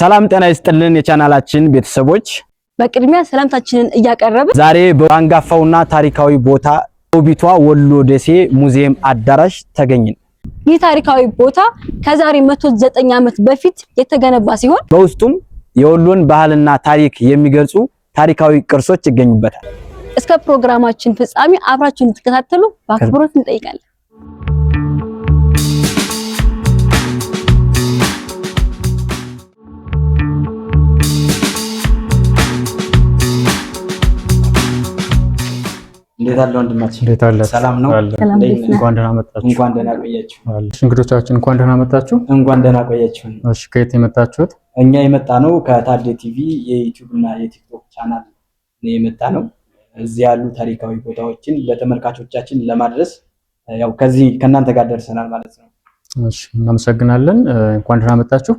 ሰላም ጤና ይስጥልን የቻናላችን ቤተሰቦች፣ በቅድሚያ ሰላምታችንን እያቀረብን ዛሬ በአንጋፋውና ታሪካዊ ቦታ ውቢቷ ወሎ ደሴ ሙዚየም አዳራሽ ተገኘን። ይህ ታሪካዊ ቦታ ከዛሬ 109 ዓመት በፊት የተገነባ ሲሆን በውስጡም የወሎን ባህልና ታሪክ የሚገልጹ ታሪካዊ ቅርሶች ይገኙበታል። እስከ ፕሮግራማችን ፍጻሜ አብራችሁን እንድትከታተሉ በአክብሮት እንጠይቃለን። እንዴት አለ ወንድማችን? እንዴት አለ? ሰላም ነው? ሰላም እንዴት ነህ? እንኳን ደህና መጣችሁ። እንኳን ደህና ቆያችሁ። እንግዶቻችን እንኳን ደህና መጣችሁ። እንኳን ደህና ቆያችሁን። እሺ፣ ከየት የመጣችሁት? እኛ የመጣ ነው ከታዴ ቲቪ የዩቲዩብ እና የቲክቶክ ቻናል ነው የመጣ ነው። እዚህ ያሉ ታሪካዊ ቦታዎችን ለተመልካቾቻችን ለማድረስ ያው ከዚህ ከእናንተ ጋር ደርሰናል ማለት ነው። እሺ፣ እናመሰግናለን። እንኳን ደህና መጣችሁ።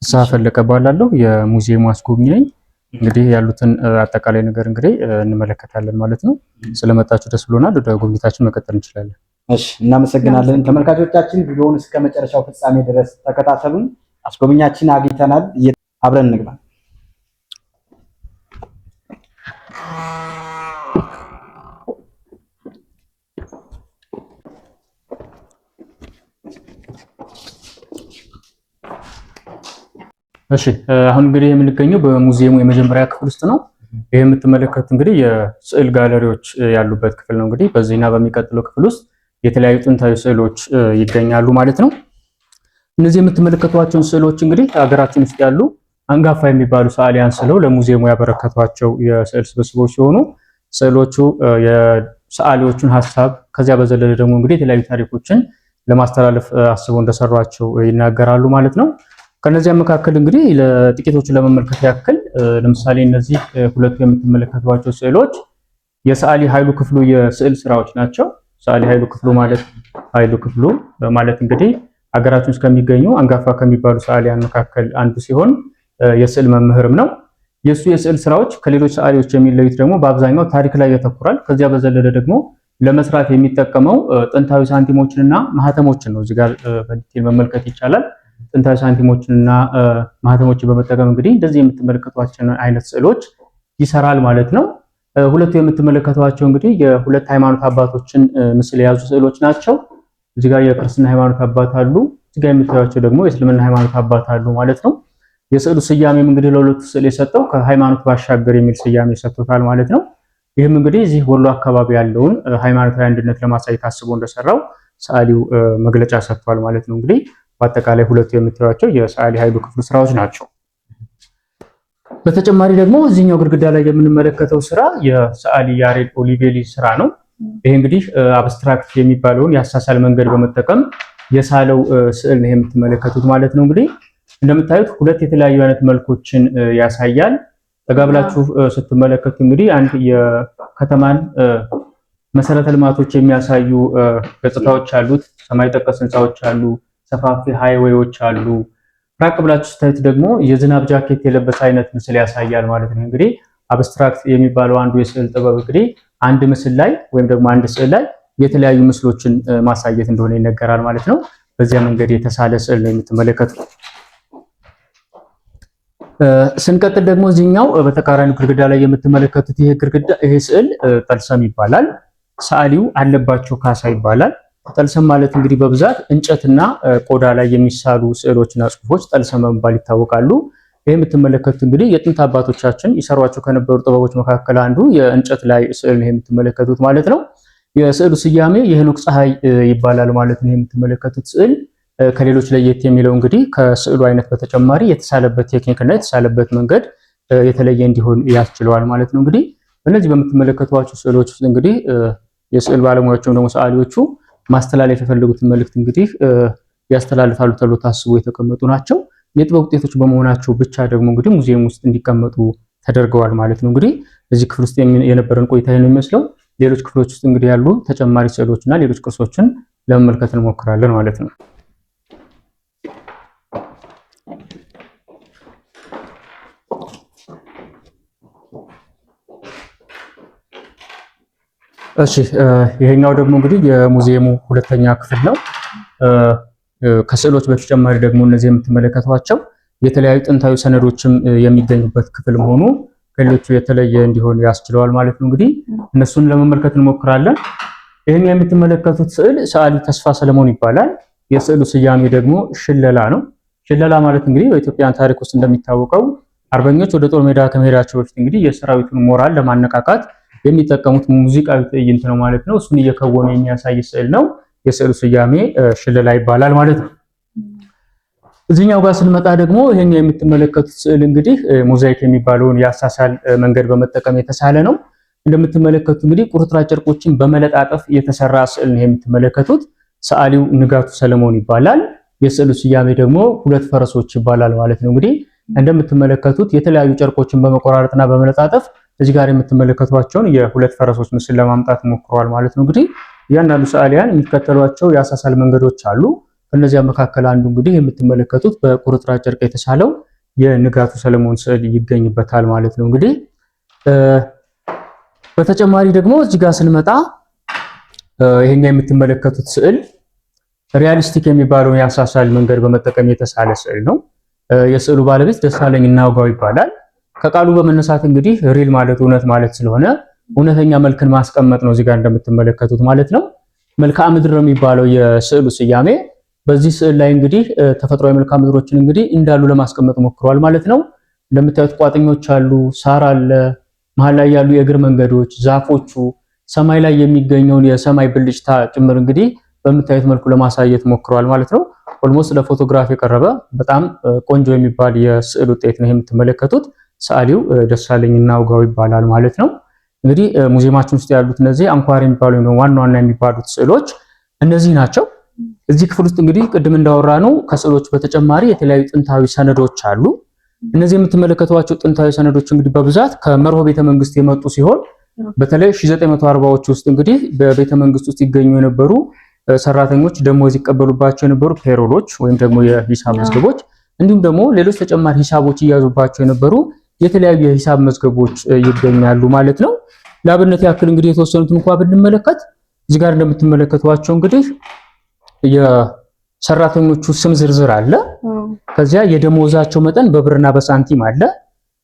ፍስሐ ፈለቀ እባላለሁ፣ የሙዚየሙ አስጎብኝ ነኝ። እንግዲህ ያሉትን አጠቃላይ ነገር እንግዲህ እንመለከታለን ማለት ነው። ስለመጣችሁ ደስ ብሎናል። ወደ ጉብኝታችን መቀጠል እንችላለን። እሺ፣ እናመሰግናለን። ተመልካቾቻችን ቪዲዮውን እስከ መጨረሻው ፍጻሜ ድረስ ተከታተሉን። አስጎብኛችን አግኝተናል። አብረን እንግባ። እሺ፣ አሁን እንግዲህ የምንገኘው በሙዚየሙ የመጀመሪያ ክፍል ውስጥ ነው። ይህ የምትመለከቱት እንግዲህ የስዕል ጋለሪዎች ያሉበት ክፍል ነው። እንግዲህ በዚህና በሚቀጥለው ክፍል ውስጥ የተለያዩ ጥንታዊ ስዕሎች ይገኛሉ ማለት ነው። እነዚህ የምትመለከቷቸውን ስዕሎች እንግዲህ ሀገራችን ውስጥ ያሉ አንጋፋ የሚባሉ ሰዓሊያን ስለው ለሙዚየሙ ያበረከቷቸው የስዕል ስብስቦች ሲሆኑ ስዕሎቹ የሰዓሊዎቹን ሀሳብ ከዚያ በዘለለ ደግሞ እንግዲህ የተለያዩ ታሪኮችን ለማስተላለፍ አስበው እንደሰሯቸው ይናገራሉ ማለት ነው። ከነዚያ መካከል እንግዲህ ለጥቂቶቹ ለመመልከት ያክል ለምሳሌ እነዚህ ሁለቱ የምትመለከቷቸው ስዕሎች የሰዓሊ ኃይሉ ክፍሉ የስዕል ስራዎች ናቸው። ሰዓሊ ኃይሉ ክፍሉ ማለት ኃይሉ ክፍሉ ማለት እንግዲህ ሀገራችን ውስጥ ከሚገኙ አንጋፋ ከሚባሉ ሰዓሊያን መካከል አንዱ ሲሆን የስዕል መምህርም ነው። የእሱ የስዕል ስራዎች ከሌሎች ሰዓሊዎች የሚለዩት ደግሞ በአብዛኛው ታሪክ ላይ ያተኩራል። ከዚያ በዘለለ ደግሞ ለመስራት የሚጠቀመው ጥንታዊ ሳንቲሞችንና ማህተሞችን ነው። እዚህ ጋር በ detail መመልከት ይቻላል። ጥንታዊ ሳንቲሞችንና ማህተሞችን በመጠቀም እንግዲህ እንደዚህ የምትመለከቷቸውን አይነት ስዕሎች ይሰራል ማለት ነው። ሁለቱ የምትመለከቷቸው እንግዲህ የሁለት ሃይማኖት አባቶችን ምስል የያዙ ስዕሎች ናቸው። እዚህ ጋር የክርስትና ሃይማኖት አባት አሉ። እዚህ ጋር የምታዩቸው ደግሞ የእስልምና ሃይማኖት አባት አሉ ማለት ነው። የስዕሉ ስያሜም እንግዲህ ለሁለቱ ስዕል የሰጠው ከሃይማኖት ባሻገር የሚል ስያሜ ሰጥቶታል ማለት ነው። ይህም እንግዲህ እዚህ ወሎ አካባቢ ያለውን ሃይማኖታዊ አንድነት ለማሳየት አስቦ እንደሰራው ሰዓሊው መግለጫ ሰጥቷል ማለት ነው። እንግዲህ በአጠቃላይ ሁለቱ የምታዩቸው የሰዓሊ ኃይሉ ክፍሉ ስራዎች ናቸው። በተጨማሪ ደግሞ እዚህኛው ግድግዳ ላይ የምንመለከተው ስራ የሰዓሊ ያሬድ ኦሊቬሊ ስራ ነው። ይሄ እንግዲህ abstract የሚባለውን የአሳሳል መንገድ በመጠቀም የሳለው ስዕል ነው የምትመለከቱት ማለት ነው። እንግዲህ እንደምታዩት ሁለት የተለያዩ አይነት መልኮችን ያሳያል። ጠጋ ብላችሁ ስትመለከቱ እንግዲህ አንድ የከተማን መሰረተ ልማቶች የሚያሳዩ ገጽታዎች አሉት። ሰማይ ጠቀስ ህንፃዎች አሉ፣ ሰፋፊ highway ዎች አሉ። ራቅ ብላችሁ ስታዩት ደግሞ የዝናብ ጃኬት የለበሰ አይነት ምስል ያሳያል ማለት ነው። እንግዲህ abstract የሚባለው አንዱ የስዕል ጥበብ እንግዲህ አንድ ምስል ላይ ወይም ደግሞ አንድ ስዕል ላይ የተለያዩ ምስሎችን ማሳየት እንደሆነ ይነገራል ማለት ነው። በዚያ መንገድ የተሳለ ስዕል ነው የምትመለከቱት። ስንቀጥል ደግሞ እዚህኛው በተቃራኒው ግድግዳ ላይ የምትመለከቱት ይሄ ግድግዳ ይሄ ስዕል ጠልሰም ይባላል። ሰዓሊው አለባቸው ካሳ ይባላል። ጠልሰም ማለት እንግዲህ በብዛት እንጨትና ቆዳ ላይ የሚሳሉ ስዕሎችና ጽሁፎች ጠልሰም በመባል ይታወቃሉ። ይህ የምትመለከቱት እንግዲህ የጥንት አባቶቻችን ይሰሯቸው ከነበሩ ጥበቦች መካከል አንዱ የእንጨት ላይ ስዕል ነው የምትመለከቱት ማለት ነው። የስዕሉ ስያሜ የሄኖክ ፀሐይ ይባላል ማለት ነው። የምትመለከቱት ስዕል ከሌሎች ለየት የሚለው እንግዲህ ከስዕሉ አይነት በተጨማሪ የተሳለበት ቴክኒክ እና የተሳለበት መንገድ የተለየ እንዲሆን ያስችለዋል ማለት ነው። እንግዲህ እነዚህ በምትመለከቷቸው ስዕሎች ውስጥ እንግዲህ የስዕል ባለሙያዎች ወይም ደግሞ ሰዓሊዎቹ ማስተላለፍ የፈለጉትን መልእክት እንግዲህ ያስተላልፋሉ ተብሎ ታስቦ የተቀመጡ ናቸው። የጥበብ ውጤቶች በመሆናቸው ብቻ ደግሞ እንግዲህ ሙዚየም ውስጥ እንዲቀመጡ ተደርገዋል ማለት ነው። እንግዲህ እዚህ ክፍል ውስጥ የነበረን ቆይታ ነው የሚመስለው። ሌሎች ክፍሎች ውስጥ እንግዲህ ያሉ ተጨማሪ ስዕሎች እና ሌሎች ቅርሶችን ለመመልከት እንሞክራለን ማለት ነው። እሺ፣ ይሄኛው ደግሞ እንግዲህ የሙዚየሙ ሁለተኛ ክፍል ነው። ከስዕሎች በተጨማሪ ደግሞ እነዚህ የምትመለከቷቸው የተለያዩ ጥንታዊ ሰነዶችም የሚገኙበት ክፍል መሆኑ ከሌሎቹ የተለየ እንዲሆን ያስችለዋል ማለት ነው። እንግዲህ እነሱን ለመመልከት እንሞክራለን። ይህን የምትመለከቱት ስዕል ሰዓሊ ተስፋ ሰለሞን ይባላል። የስዕሉ ስያሜ ደግሞ ሽለላ ነው። ሽለላ ማለት እንግዲህ በኢትዮጵያን ታሪክ ውስጥ እንደሚታወቀው አርበኞች ወደ ጦር ሜዳ ከመሄዳቸው በፊት እንግዲህ የሰራዊቱን ሞራል ለማነቃቃት የሚጠቀሙት ሙዚቃዊ ትዕይንት ነው ማለት ነው። እሱን እየከወኑ የሚያሳይ ስዕል ነው። የስዕሉ ስያሜ ሽለላ ይባላል ማለት ነው። እዚህኛው ጋር ስንመጣ ደግሞ ይሄን የምትመለከቱት ስዕል እንግዲህ ሞዛይክ የሚባለውን የአሳሳል መንገድ በመጠቀም የተሳለ ነው። እንደምትመለከቱት እንግዲህ ቁርጥራጭ ጨርቆችን በመለጣጠፍ የተሰራ ስዕል ነው የምትመለከቱት። ሰዓሊው ንጋቱ ሰለሞን ይባላል። የስዕሉ ስያሜ ደግሞ ሁለት ፈረሶች ይባላል ማለት ነው። እንግዲህ እንደምትመለከቱት የተለያዩ ጨርቆችን በመቆራረጥና በመለጣጠፍ እዚህ ጋር የምትመለከቷቸውን የሁለት ፈረሶች ምስል ለማምጣት ሞክረዋል ማለት ነው። እንግዲህ እያንዳንዱ ሰዓሊያን የሚከተሏቸው የአሳሳል መንገዶች አሉ። ከነዚያ መካከል አንዱ እንግዲህ የምትመለከቱት በቁርጥራጭ ጨርቅ የተሳለው የንጋቱ ሰለሞን ስዕል ይገኝበታል ማለት ነው። እንግዲህ በተጨማሪ ደግሞ እዚህ ጋር ስንመጣ ይሄኛ የምትመለከቱት ስዕል realistic የሚባለውን የአሳሳል መንገድ በመጠቀም የተሳለ ስዕል ነው። የስዕሉ ባለቤት ደሳለኝ እናውጋው ይባላል። ከቃሉ በመነሳት እንግዲህ real ማለት እውነት ማለት ስለሆነ እውነተኛ መልክን ማስቀመጥ ነው እዚህ ጋር እንደምትመለከቱት ማለት ነው። መልክዓ ምድር ነው የሚባለው የስዕሉ ስያሜ። በዚህ ስዕል ላይ እንግዲህ ተፈጥሯዊ መልክዓ ምድሮችን እንግዲህ እንዳሉ ለማስቀመጥ ሞክረዋል ማለት ነው። እንደምታዩት ቋጥኞች አሉ፣ ሳር አለ፣ መሀል ላይ ያሉ የእግር መንገዶች፣ ዛፎቹ፣ ሰማይ ላይ የሚገኘውን የሰማይ ብልጭታ ጭምር እንግዲህ በምታዩት መልኩ ለማሳየት ሞክረዋል ማለት ነው። Almost ለፎቶግራፍ የቀረበ በጣም ቆንጆ የሚባል የስዕል ውጤት ነው የምትመለከቱት። ሰዓሊው ደሳለኝ እናውጋው ይባላል ማለት ነው። እንግዲህ ሙዚየማችን ውስጥ ያሉት እነዚህ አንኳር የሚባሉ ዋና ዋና የሚባሉት ስዕሎች እነዚህ ናቸው። እዚህ ክፍል ውስጥ እንግዲህ ቅድም እንዳወራነው ከስዕሎች በተጨማሪ የተለያዩ ጥንታዊ ሰነዶች አሉ። እነዚህ የምትመለከቷቸው ጥንታዊ ሰነዶች እንግዲህ በብዛት ከመርሆ ቤተመንግስት የመጡ ሲሆን በተለይ 1940ዎች ውስጥ እንግዲህ በቤተመንግስት ውስጥ ይገኙ የነበሩ ሰራተኞች ደሞዝ ይቀበሉባቸው የነበሩ payroll ኦች ወይም ደግሞ የሂሳብ መዝገቦች እንዲሁም ደግሞ ሌሎች ተጨማሪ ሂሳቦች እያዙባቸው የነበሩ የተለያዩ የሂሳብ መዝገቦች ይገኛሉ ማለት ነው። ለአብነት ያክል እንግዲህ የተወሰኑትን እንኳን ብንመለከት እዚህ ጋር እንደምትመለከቷቸው እንግዲህ የሰራተኞቹ ስም ዝርዝር አለ። ከዚያ የደሞዛቸው መጠን በብርና በሳንቲም አለ።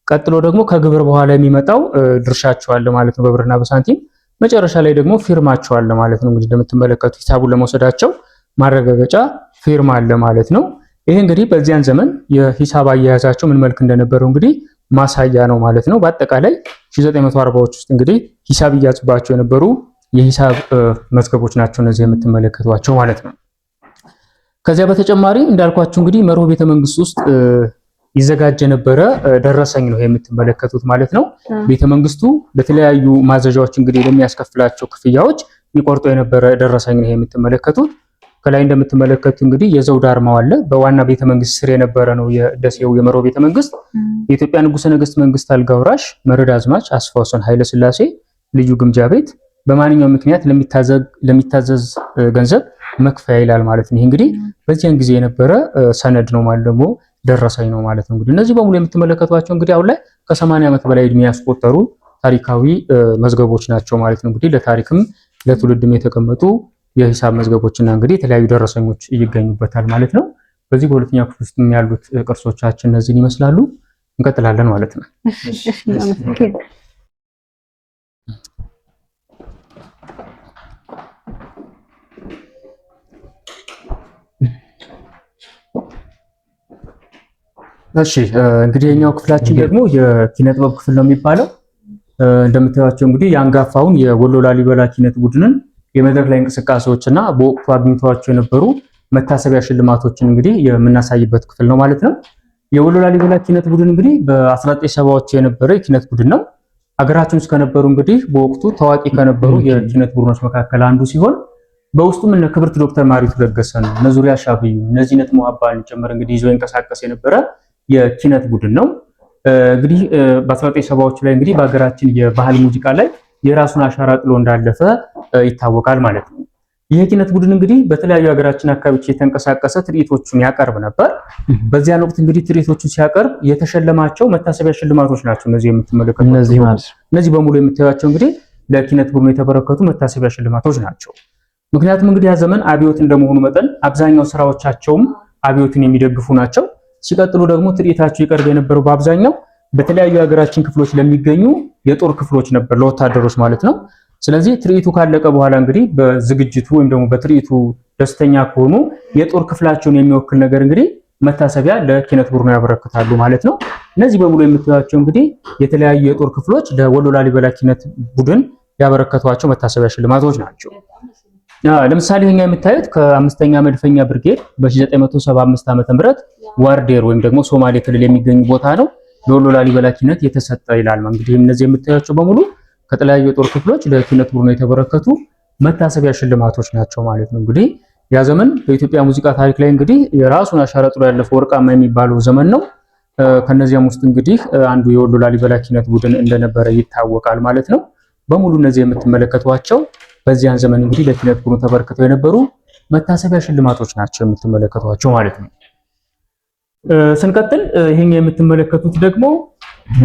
ቀጥሎ ደግሞ ከግብር በኋላ የሚመጣው ድርሻቸው አለ ማለት ነው በብርና በሳንቲም። መጨረሻ ላይ ደግሞ ፊርማቸው አለ ማለት ነው። እንግዲህ እንደምትመለከቱት ሂሳቡን ለመውሰዳቸው ማረጋገጫ ፊርማ አለ ማለት ነው። ይሄ እንግዲህ በዚያን ዘመን የሂሳብ አያያዛቸው ምን መልክ እንደነበረው እንግዲህ ማሳያ ነው ማለት ነው። በአጠቃላይ 1940ዎች ውስጥ እንግዲህ ሂሳብ እያዝባቸው የነበሩ የሂሳብ መዝገቦች ናቸው እነዚህ የምትመለከቷቸው ማለት ነው። ከዚያ በተጨማሪ እንዳልኳችሁ እንግዲህ መርሆ ቤተመንግስት ውስጥ ይዘጋጅ የነበረ ደረሰኝ ነው የምትመለከቱት ማለት ነው። ቤተመንግስቱ ለተለያዩ ማዘዣዎች እንግዲህ ለሚያስከፍላቸው ክፍያዎች ይቆርጦ የነበረ ደረሰኝ ነው የምትመለከቱት። ከላይ እንደምትመለከቱት እንግዲህ የዘውድ አርማው አለ። በዋና ቤተመንግስት ስር የነበረ ነው የደሴው የመርሆ ቤተመንግስት። የኢትዮጵያ ንጉሠ ነገሥት መንግስት አልጋ ወራሽ መርዕድ አዝማች አስፋ ወሰን ኃይለ ሥላሴ ልዩ ግምጃ ቤት በማንኛውም ምክንያት ለሚታዘዝ ገንዘብ መክፈያ ይላል ማለት ነው። ይህ እንግዲህ በዚያን ጊዜ የነበረ ሰነድ ነው ማለት ደግሞ ደረሰኝ ነው ማለት ነው። እንግዲህ እነዚህ በሙሉ የምትመለከቷቸው እንግዲህ አሁን ላይ ከ80 ዓመት በላይ እድሜ ያስቆጠሩ ታሪካዊ መዝገቦች ናቸው ማለት ነው። እንግዲህ ለታሪክም ለትውልድም የተቀመጡ የሂሳብ መዝገቦችና እንግዲህ የተለያዩ ደረሰኞች ይገኙበታል ማለት ነው። በዚህ በሁለተኛው ክፍል ውስጥ ያሉት ቅርሶቻችን እነዚህን ይመስላሉ። እንቀጥላለን ማለት ነው። እሺ እንግዲህ የኛው ክፍላችን ደግሞ የኪነ ጥበብ ክፍል ነው የሚባለው። እንደምታዩቸው እንግዲህ የአንጋፋውን የወሎ ላሊበላ ኪነት ቡድንን የመድረክ ላይ እንቅስቃሴዎችና በወቅቱ አግኝተዋቸው የነበሩ መታሰቢያ ሽልማቶችን እንግዲህ የምናሳይበት ክፍል ነው ማለት ነው። የወሎ ላሊበላ ኪነት ቡድን እንግዲህ በ1970ዎቹ የነበረ የኪነት ቡድን ነው። ሀገራችን ውስጥ ከነበሩ እንግዲህ በወቅቱ ታዋቂ ከነበሩ የኪነት ቡድኖች መካከል አንዱ ሲሆን በውስጡም እነ ክብርት ዶክተር ማሪቱ ለገሰን፣ እነ ዙሪያ ሻብዩ፣ እነ ዚነት ሙሀባን ጭምር እንግዲህ ይዞ ይንቀሳቀስ የነበረ የኪነት ቡድን ነው። እንግዲህ በ1970ዎቹ ላይ እንግዲህ በሀገራችን የባህል ሙዚቃ ላይ የራሱን አሻራ ጥሎ እንዳለፈ ይታወቃል ማለት ነው። ይህ የኪነት ቡድን እንግዲህ በተለያዩ ሀገራችን አካባቢዎች የተንቀሳቀሰ ትርኢቶቹን ያቀርብ ነበር። በዚያን ወቅት እንግዲህ ትርኢቶቹን ሲያቀርብ የተሸለማቸው መታሰቢያ ሽልማቶች ናቸው እነዚህ የምትመለከቷቸው። እነዚህ በሙሉ የምታዩቸው እንግዲህ ለኪነት ቡድኑ የተበረከቱ መታሰቢያ ሽልማቶች ናቸው። ምክንያቱም እንግዲህ ያ ዘመን አብዮት እንደመሆኑ መጠን አብዛኛው ስራዎቻቸውም አብዮትን የሚደግፉ ናቸው። ሲቀጥሉ ደግሞ ትርኢታቸው ይቀርብ የነበረው በአብዛኛው በተለያዩ የሀገራችን ክፍሎች ለሚገኙ የጦር ክፍሎች ነበር፣ ለወታደሮች ማለት ነው። ስለዚህ ትርኢቱ ካለቀ በኋላ እንግዲህ በዝግጅቱ ወይም ደግሞ በትርኢቱ ደስተኛ ከሆኑ የጦር ክፍላቸውን የሚወክል ነገር እንግዲህ መታሰቢያ ለኪነት ቡድኑ ያበረክታሉ ማለት ነው። እነዚህ በሙሉ የምታዩቸው እንግዲህ የተለያዩ የጦር ክፍሎች ለወሎ ላሊበላ ኪነት ቡድን ያበረከቷቸው መታሰቢያ ሽልማቶች ናቸው። ለምሳሌ ይሄኛ የምታዩት ከአምስተኛ መድፈኛ ብርጌድ በ1975 ዓመተ ምህረት ዋርዴር ወይም ደግሞ ሶማሌ ክልል የሚገኝ ቦታ ነው ለወሎ ላሊበላ ኪነት የተሰጠ ይላል። እንግዲህ እነዚህ የምታዩቸው በሙሉ ከተለያዩ የጦር ክፍሎች ለኪነት ቡድኑ የተበረከቱ መታሰቢያ ሽልማቶች ናቸው ማለት ነው። እንግዲህ ያ ዘመን በኢትዮጵያ ሙዚቃ ታሪክ ላይ እንግዲህ የራሱን አሻራ ጥሎ ያለፈው ወርቃማ የሚባለው ዘመን ነው። ከነዚያም ውስጥ እንግዲህ አንዱ የወሎ ላሊበላ ኪነት ቡድን እንደነበረ ይታወቃል ማለት ነው። በሙሉ እነዚህ የምትመለከቷቸው በዚያን ዘመን እንግዲህ ለኪነት ቡድኑ ተበርክተው የነበሩ መታሰቢያ ሽልማቶች ናቸው የምትመለከቷቸው ማለት ነው። ስንቀጥል ይሄን የምትመለከቱት ደግሞ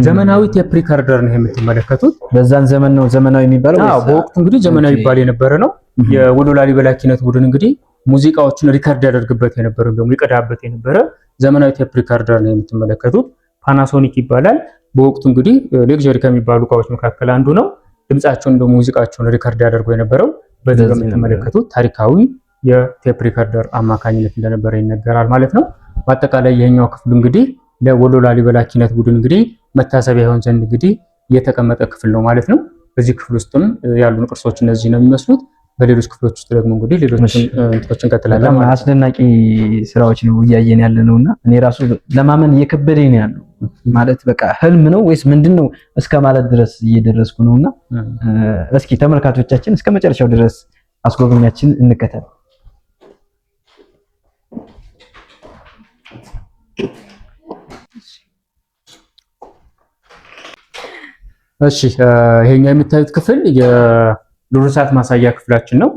ዘመናዊ tape recorder ነው የምትመለከቱት። በዛን ዘመን ነው ዘመናዊ የሚባለው። አዎ በወቅቱ እንግዲህ ዘመናዊ ይባል የነበረ ነው። የወሎ ላሊበላ ኪነት ቡድን እንግዲህ ሙዚቃዎችን record ያደርግበት የነበረ ደግሞ ይቀዳበት የነበረ ዘመናዊ tape recorder ነው የምትመለከቱት። ፓናሶኒክ ይባላል። በወቅቱ እንግዲህ luxury ከሚባሉ እቃዎች መካከል አንዱ ነው። ድምጻቸውን ደግሞ ሙዚቃቸውን record ያደርጉ የነበረው በዚህ በምትመለከቱት ታሪካዊ የ tape recorder አማካኝነት እንደነበረ ይነገራል ማለት ነው። በአጠቃላይ ይሄኛው ክፍል እንግዲህ ለወሎ ላሊበላ ኪነት ቡድን እንግዲህ መታሰቢያ ይሆን ዘንድ እንግዲህ የተቀመጠ ክፍል ነው ማለት ነው። በዚህ ክፍል ውስጥም ያሉን ቅርሶች እነዚህ ነው የሚመስሉት። በሌሎች ክፍሎች ውስጥ ደግሞ እንግዲህ ሌሎችን እንትኖችን እንቀጥላለን ማለት ነው። አስደናቂ ስራዎች ነው እያየን ያለ ነውና እኔ ራሱ ለማመን እየከበደኝ ነው ያለው። ማለት በቃ ህልም ነው ወይስ ምንድን ነው እስከ ማለት ድረስ እየደረስኩ ነውና እስኪ ተመልካቾቻችን እስከ መጨረሻው ድረስ አስጎብኛችን እንከተል። እሺ ይሄኛው የምታዩት ክፍል የዱር እንስሳት ማሳያ ክፍላችን ነው።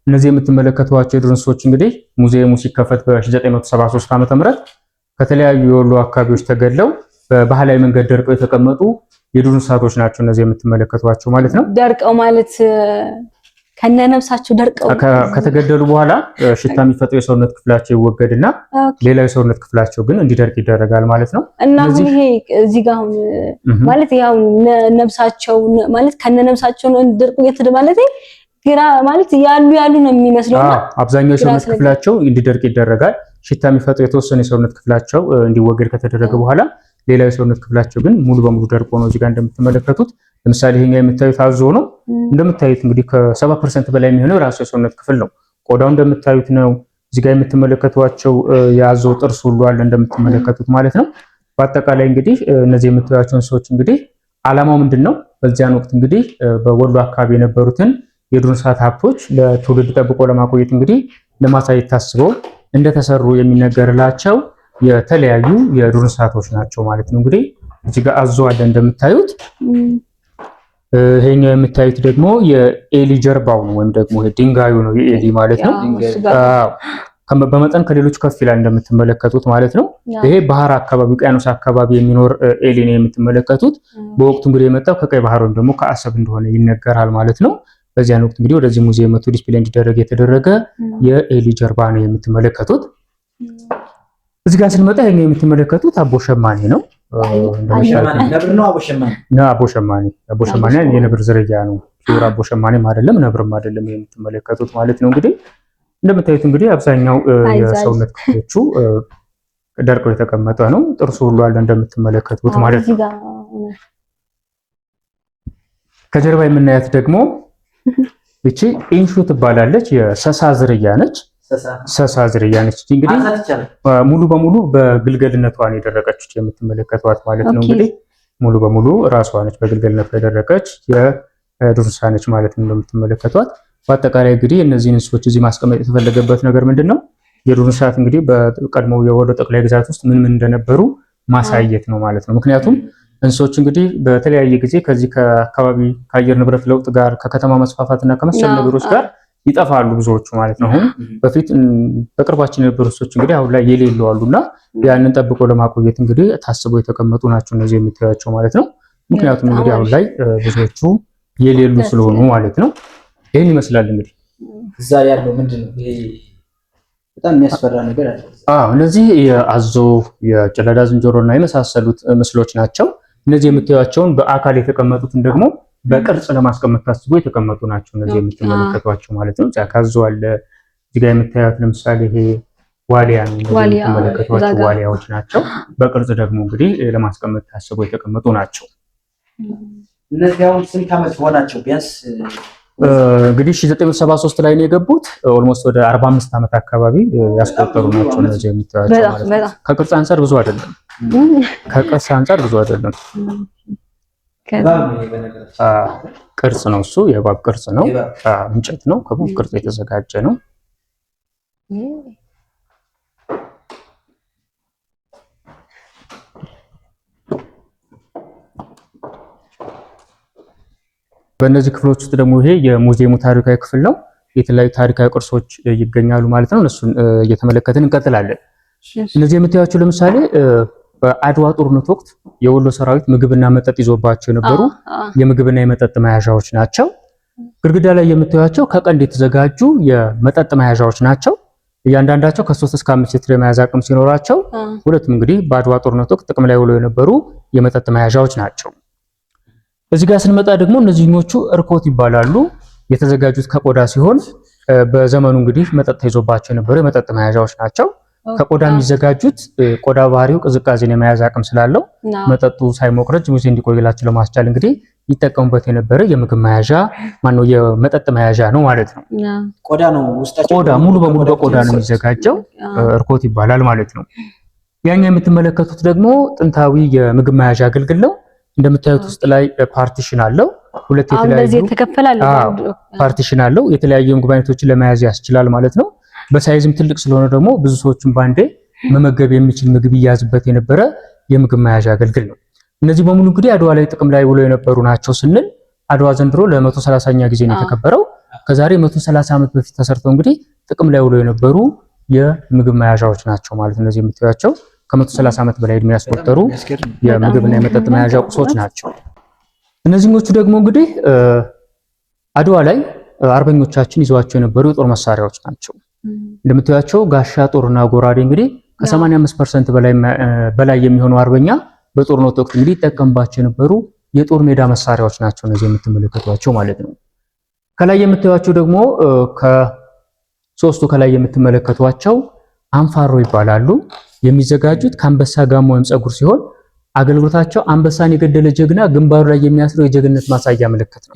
እነዚህ የምትመለከቷቸው የዱር እንስሶች እንግዲህ ሙዚየሙ ሲከፈት በ1973 ዓ.ም ከተለያዩ የወሎ አካባቢዎች ተገድለው በባህላዊ መንገድ ደርቀው የተቀመጡ የዱር እንስሳቶች ናቸው። እነዚህ የምትመለከቷቸው ማለት ነው። ደርቀው ማለት ከነነብሳቸው ደርቀው ከተገደሉ በኋላ ሽታ የሚፈጥሩ የሰውነት ክፍላቸው ይወገድና ሌላው የሰውነት ክፍላቸው ግን እንዲደርቅ ይደረጋል ማለት ነው። እና አሁን ይሄ እዚህ ጋር አሁን ማለት ያው ነብሳቸው ማለት ከነነብሳቸው ነው እንዲደርቁ እየተደ ማለት ግራ ማለት ያሉ ያሉ ነው የሚመስለው። እና አብዛኛው የሰውነት ክፍላቸው እንዲደርቅ ይደረጋል። ሽታ የሚፈጥሩ የተወሰነ የሰውነት ክፍላቸው እንዲወገድ ከተደረገ በኋላ ሌላው የሰውነት ክፍላቸው ግን ሙሉ በሙሉ ደርቆ ነው እዚህ ጋር እንደምትመለከቱት። ለምሳሌ ይሄኛው የምታዩት አዞ ነው። እንደምታዩት እንግዲህ ከ70% በላይ የሚሆነው የራሱ የሰውነት ክፍል ነው። ቆዳው እንደምታዩት ነው። እዚህ ጋር የምትመለከቷቸው የአዞ ጥርስ ሁሉ አለ እንደምትመለከቱት ማለት ነው። በአጠቃላይ እንግዲህ እነዚህ የምታዩቸው እንስሶች እንግዲህ ዓላማው ምንድን ነው? በዚያን ወቅት እንግዲህ በወሎ አካባቢ የነበሩትን የዱር እንስሳት ሀብቶች ለትውልድ ጠብቆ ለማቆየት እንግዲህ ለማሳየት ታስበው እንደተሰሩ የሚነገርላቸው የተለያዩ የዱር እንስሳቶች ናቸው ማለት ነው። እንግዲህ እዚህ ጋር አዞ አለ እንደምታዩት። ይሄኛው የምታዩት ደግሞ የኤሊ ጀርባው ነው ወይም ደግሞ ድንጋዩ ነው የኤሊ ማለት ነው። አዎ በመጠን ከሌሎች ከፍ ይላል እንደምትመለከቱት ማለት ነው። ይሄ ባህር አካባቢ ውቅያኖስ አካባቢ የሚኖር ኤሊ ነው የምትመለከቱት። በወቅቱ እንግዲህ የመጣው ከቀይ ባህር ወይም ደግሞ ከአሰብ እንደሆነ ይነገራል ማለት ነው። በዚያን ወቅት እንግዲህ ወደዚህ ሙዚየም መጥቶ display እንዲደረግ የተደረገ የኤሊ ጀርባ ነው የምትመለከቱት። እዚህ ጋር ስንመጣ ይሄኛው የምትመለከቱት አቦ ሸማኔ ነው። አቦ ሸማኔ የነብር ዝርያ ነው። pure አቦ ሸማኔም አይደለም ነብርም አይደለም የምትመለከቱት ማለት ነው። እንግዲህ እንደምታዩት እንግዲህ አብዛኛው የሰውነት ክፍሎቹ ደርቀው የተቀመጠ ነው። ጥርሱ ሁሉ አለ እንደምትመለከቱት ማለት ነው። ከጀርባ የምናያት ደግሞ እቺ ኢንሹ ትባላለች። የሰሳ ዝርያ ነች። ሰሳ ዝርያ ነች። እንግዲህ ሙሉ በሙሉ በግልገልነቷ ነው የደረቀች የምትመለከቷት ማለት ነው። እንግዲህ ሙሉ በሙሉ ራሷ ነች በግልገልነቷ የደረቀች የዱር እንስሳ ነች ማለት ነው እንደምትመለከቷት። በአጠቃላይ እንግዲህ እነዚህን እንስሶች እዚህ ማስቀመጥ የተፈለገበት ነገር ምንድን ነው? የዱር እንስሳት እንግዲህ በቀድሞው የወሎ ጠቅላይ ግዛት ውስጥ ምን ምን እንደነበሩ ማሳየት ነው ማለት ነው። ምክንያቱም እንስሶች እንግዲህ በተለያየ ጊዜ ከዚህ ከአካባቢ ከአየር ንብረት ለውጥ ጋር ከከተማ መስፋፋትና ከመሰል ነገሮች ጋር ይጠፋሉ ብዙዎቹ ማለት ነው። አሁን በፊት በቅርባችን የነበሩ እንስሶች እንግዲህ አሁን ላይ የሌሉ አሉና ያንን ጠብቆ ለማቆየት እንግዲህ ታስበው የተቀመጡ ናቸው እነዚህ የምታያቸው ማለት ነው። ምክንያቱም እንግዲህ አሁን ላይ ብዙዎቹ የሌሉ ስለሆኑ ማለት ነው። ይህን ይመስላል እንግዲህ እዛ ያለው ምንድን ነው? በጣም የሚያስፈራ ነገር አለ። አዎ እነዚህ የአዞ፣ የጭላዳ ዝንጀሮ እና የመሳሰሉት ምስሎች ናቸው። እነዚህ የምታዩቸውን በአካል የተቀመጡትን ደግሞ በቅርጽ ለማስቀመጥ ታስቦ የተቀመጡ ናቸው። እነዚህ የምትመለከቷቸው ማለት ነው። አዞ አለ እዚህ ጋር የምታዩት፣ ለምሳሌ ይሄ ዋሊያ ነው። እነዚህ የምትመለከቷቸው ዋሊያዎች ናቸው። በቅርጽ ደግሞ እንግዲህ ለማስቀመጥ ታስቦ የተቀመጡ ናቸው። እነዚህ አሁን ስንት ዓመት ሆናቸው? ቢያንስ እንግዲህ 1973 ላይ ነው የገቡት። Almost ወደ 45 ዓመት አካባቢ ያስቆጠሩ ናቸው እነዚህ የምታዩቸው ማለት ነው። ከቅርጽ አንፃር ብዙ አይደለም። ከቅርጽ አንፃር ብዙ አይደለም። ቅርጽ ነው እሱ፣ የእባብ ቅርጽ ነው። እንጨት ነው፣ ከእባብ ቅርጽ የተዘጋጀ ነው። በእነዚህ ክፍሎች ውስጥ ደግሞ ይሄ የሙዚየሙ ታሪካዊ ክፍል ነው። የተለያዩ ታሪካዊ ቅርሶች ይገኛሉ ማለት ነው። እነሱን እየተመለከትን እንቀጥላለን። እነዚህ የምታዩቸው ለምሳሌ በአድዋ ጦርነት ወቅት የወሎ ሰራዊት ምግብና መጠጥ ይዞባቸው የነበሩ የምግብና የመጠጥ መያዣዎች ናቸው። ግድግዳ ላይ የምታዩቸው ከቀንድ የተዘጋጁ የመጠጥ መያዣዎች ናቸው። እያንዳንዳቸው ከ3 እስከ 5 ሊትር የመያዝ አቅም ሲኖራቸው፣ ሁለቱም እንግዲህ በአድዋ ጦርነት ወቅት ጥቅም ላይ ውለው የነበሩ የመጠጥ መያዣዎች ናቸው። እዚህ ጋር ስንመጣ ደግሞ እነዚህኞቹ እርኮት ይባላሉ። የተዘጋጁት ከቆዳ ሲሆን በዘመኑ እንግዲህ መጠጥ ተይዞባቸው የነበሩ የመጠጥ መያዣዎች ናቸው። ከቆዳ የሚዘጋጁት ቆዳ ባህሪው ቅዝቃዜን የመያዝ አቅም ስላለው መጠጡ ሳይሞቅ ረጅም ጊዜ እንዲቆይላቸው ለማስቻል እንግዲህ ይጠቀሙበት የነበረ የምግብ መያዣ ማነው የመጠጥ መያዣ ነው ማለት ነው። ቆዳ ነው ውስጣቸው፣ ቆዳ ሙሉ በሙሉ በቆዳ ነው የሚዘጋጀው። እርኮት ይባላል ማለት ነው። ያኛው የምትመለከቱት ደግሞ ጥንታዊ የምግብ መያዣ አገልግል ነው። እንደምታዩት ውስጥ ላይ partition አለው። ሁለት የተለያዩ partition አለው። የተለያዩ የምግብ አይነቶችን ለመያዝ ያስችላል ማለት ነው። በ size ም ትልቅ ስለሆነ ደግሞ ብዙ ሰዎችን ባንዴ መመገብ የሚችል ምግብ ይያዝበት የነበረ የምግብ መያዣ አገልግል ነው። እነዚህ በሙሉ እንግዲህ አድዋ ላይ ጥቅም ላይ ውለው የነበሩ ናቸው ስንል አድዋ ዘንድሮ ለ130ኛ ጊዜ ነው የተከበረው። ከዛሬ 130 ዓመት በፊት ተሰርተው እንግዲህ ጥቅም ላይ ውለው የነበሩ የምግብ መያዣዎች ናቸው ማለት እነዚህ የምታዩቸው ከ130 ዓመት በላይ እድሜ ያስቆጠሩ የምግብና የመጠጥ መያዣ ቁሶች ናቸው። እነዚህኞቹ ደግሞ እንግዲህ አድዋ ላይ አርበኞቻችን ይዘዋቸው የነበሩ የጦር መሳሪያዎች ናቸው። እንደምታዩቸው ጋሻ፣ ጦርና ጎራዴ እንግዲህ ከ85% በላይ የሚሆነው አርበኛ በጦርነት ወቅት እንግዲህ ይጠቀምባቸው የነበሩ የጦር ሜዳ መሳሪያዎች ናቸው እነዚህ የምትመለከቷቸው ማለት ነው። ከላይ የምታዩቸው ደግሞ ከሶስቱ ከላይ የምትመለከቷቸው አንፋሮ ይባላሉ። የሚዘጋጁት ከአንበሳ ጋሞ ወይም ፀጉር ሲሆን አገልግሎታቸው አንበሳን የገደለ ጀግና ግንባሩ ላይ የሚያስረው የጀግንነት ማሳያ ምልክት ነው።